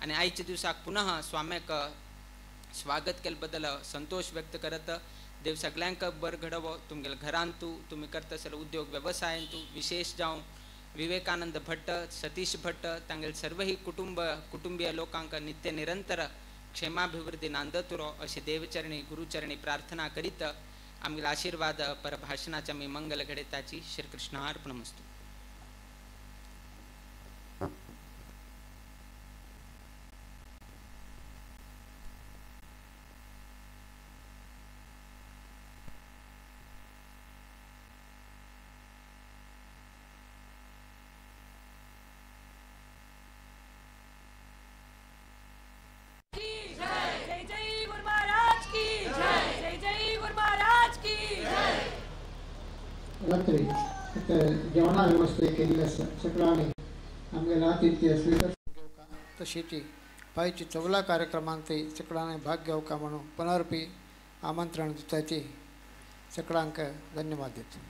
आनी आयच्या दिवसाक पुनः स्वाम्याक स्वागत केले बद्दल संतोष व्यक्त करत देव सगळ्यांक बरं घडोवो तुमगेल्या घरांतू तुमी करता आसले उद्योग वेवसायांतू विशेष जावं विवेकानंद भट्ट सतीश भट्ट तांगेले सर्वही कुटुंबीय लोकांक नित्य निरंतर क्षेमाभिवृद्धी नांदत उरो अशी देवचरणी गुरुचरणी प्रार्थना करीत आमगेले आशीर्वाद परभाषणाचे आमी मंगल घडयताची. श्रीकृष्णार्पणमस्तु. रात्री जेवणा व्यवस्था केल्ली आसा. सगळ्यांनी आमगेलें आतिथ्य स्वीकार घेवका तशीची पायची चवला कार्यक्रमांत सगळ्यांनी भाग घेवका म्हणून पुनरपी आमंत्रण दिताची. सगळ्यांक धन्यवाद दिता.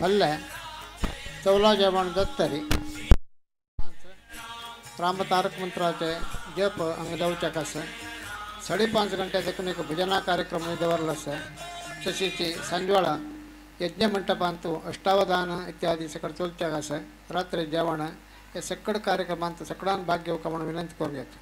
पल्ले चवला जेवण जातरी रामतारक मंत्राचे जप हांगा जावच्याक आसा. 5:30 घंटे देखून एक भजना कार्यक्रम दवरलो आसा. तशीच सांजवेळा यज्ञ मंटपांत अष्टावधान इत्यादी सकळ चलच्याक आसा. रात्री जेवण हे सकळ कार्यक्रमांत सकळान भाग घेवका म्हणून विनंती करून घेता.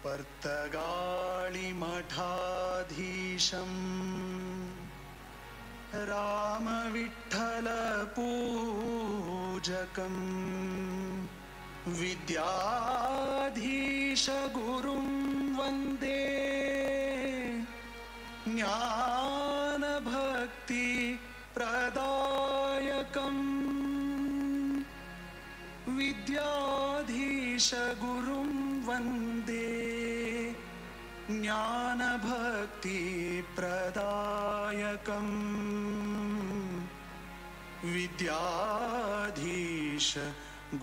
पर्तगाळिमठाधीशं रामविठ्ठलपूजकं विद्याधीशगुरुं वन्दे ज्ञानभक्तिप्रदायकं विद्याधीशगुरुं वन्दे ज्ञानभक्तिप्रदायकं विद्याधीश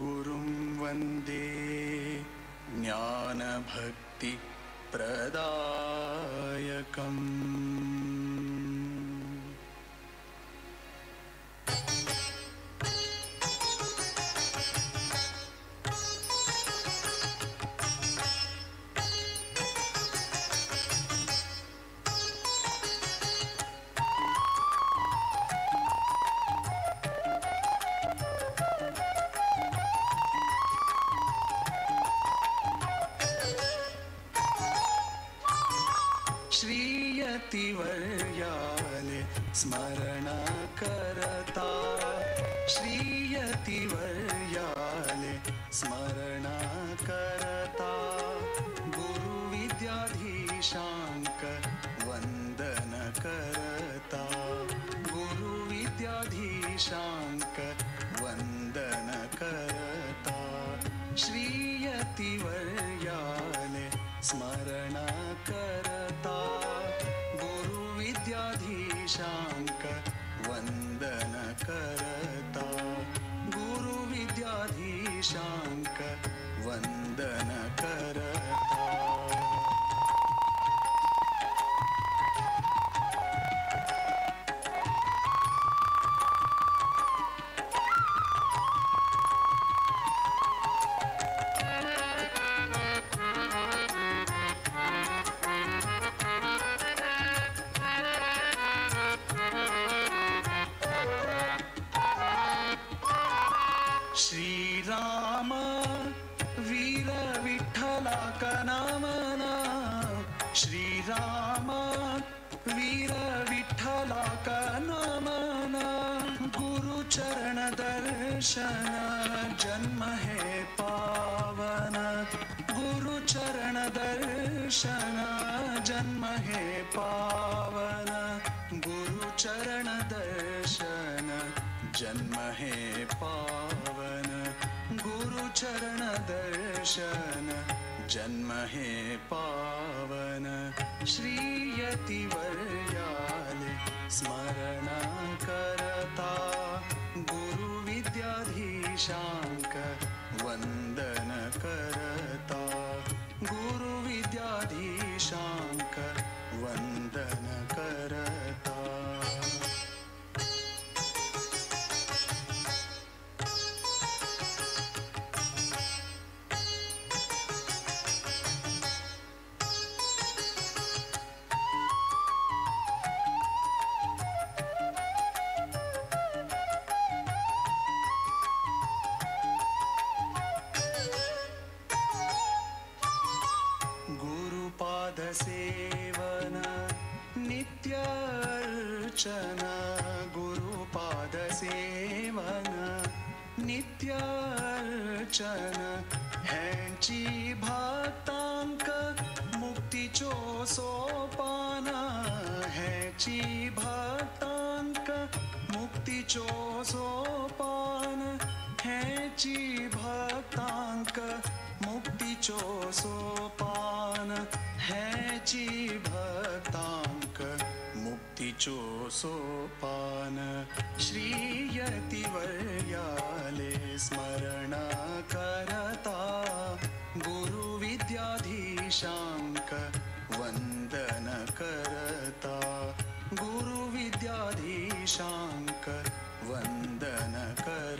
गुरुं वन्दे ज्ञानभक्तिप्रदायकम्. श्रीयतिवर्याले स्मरण करता श्रीयतिवर्याले स्मरण करता गुरुविद्याधीशांक वंदन करता गुरुविद्याधीशांक वंदन करता श्रीयतिवर्याले स्मरण करता गुरुविद्याधीशांक वंदन करता गुरुविद्याधीशांक वंदन करता. श्रीराम वीर विठ्ठला कनामना श्रीराम वीर विठ्ठला कनामना गुरुचरण दर्शन जन्म हे पावन गुरुचरण दर्शन जन्म हे पावन गुरुचरण दर्शन जन्म हे पावन गुरुचरण दर्शन जन्म हे पावन श्रीयतिवर्याले स्मरण करता गुरुविद्याधीशांक वंदन करता गुरुविद्याधीशांक वंदन अर्चन गुरुपाद सेवन नित्य अर्चन हेंची भक्तांक मुक्तीचो सोपान हेंची भक्तांक मुक्तीचो सोपान हेंची भक्तांक मुक्तीचो सोपान हेंची भक्तांक मुक्तीचो सोपान श्री यतिवर्याले स्मरण करता गुरु विद्याधीशांक वंदन करता गुरु विद्याधीशांक वंदन करता।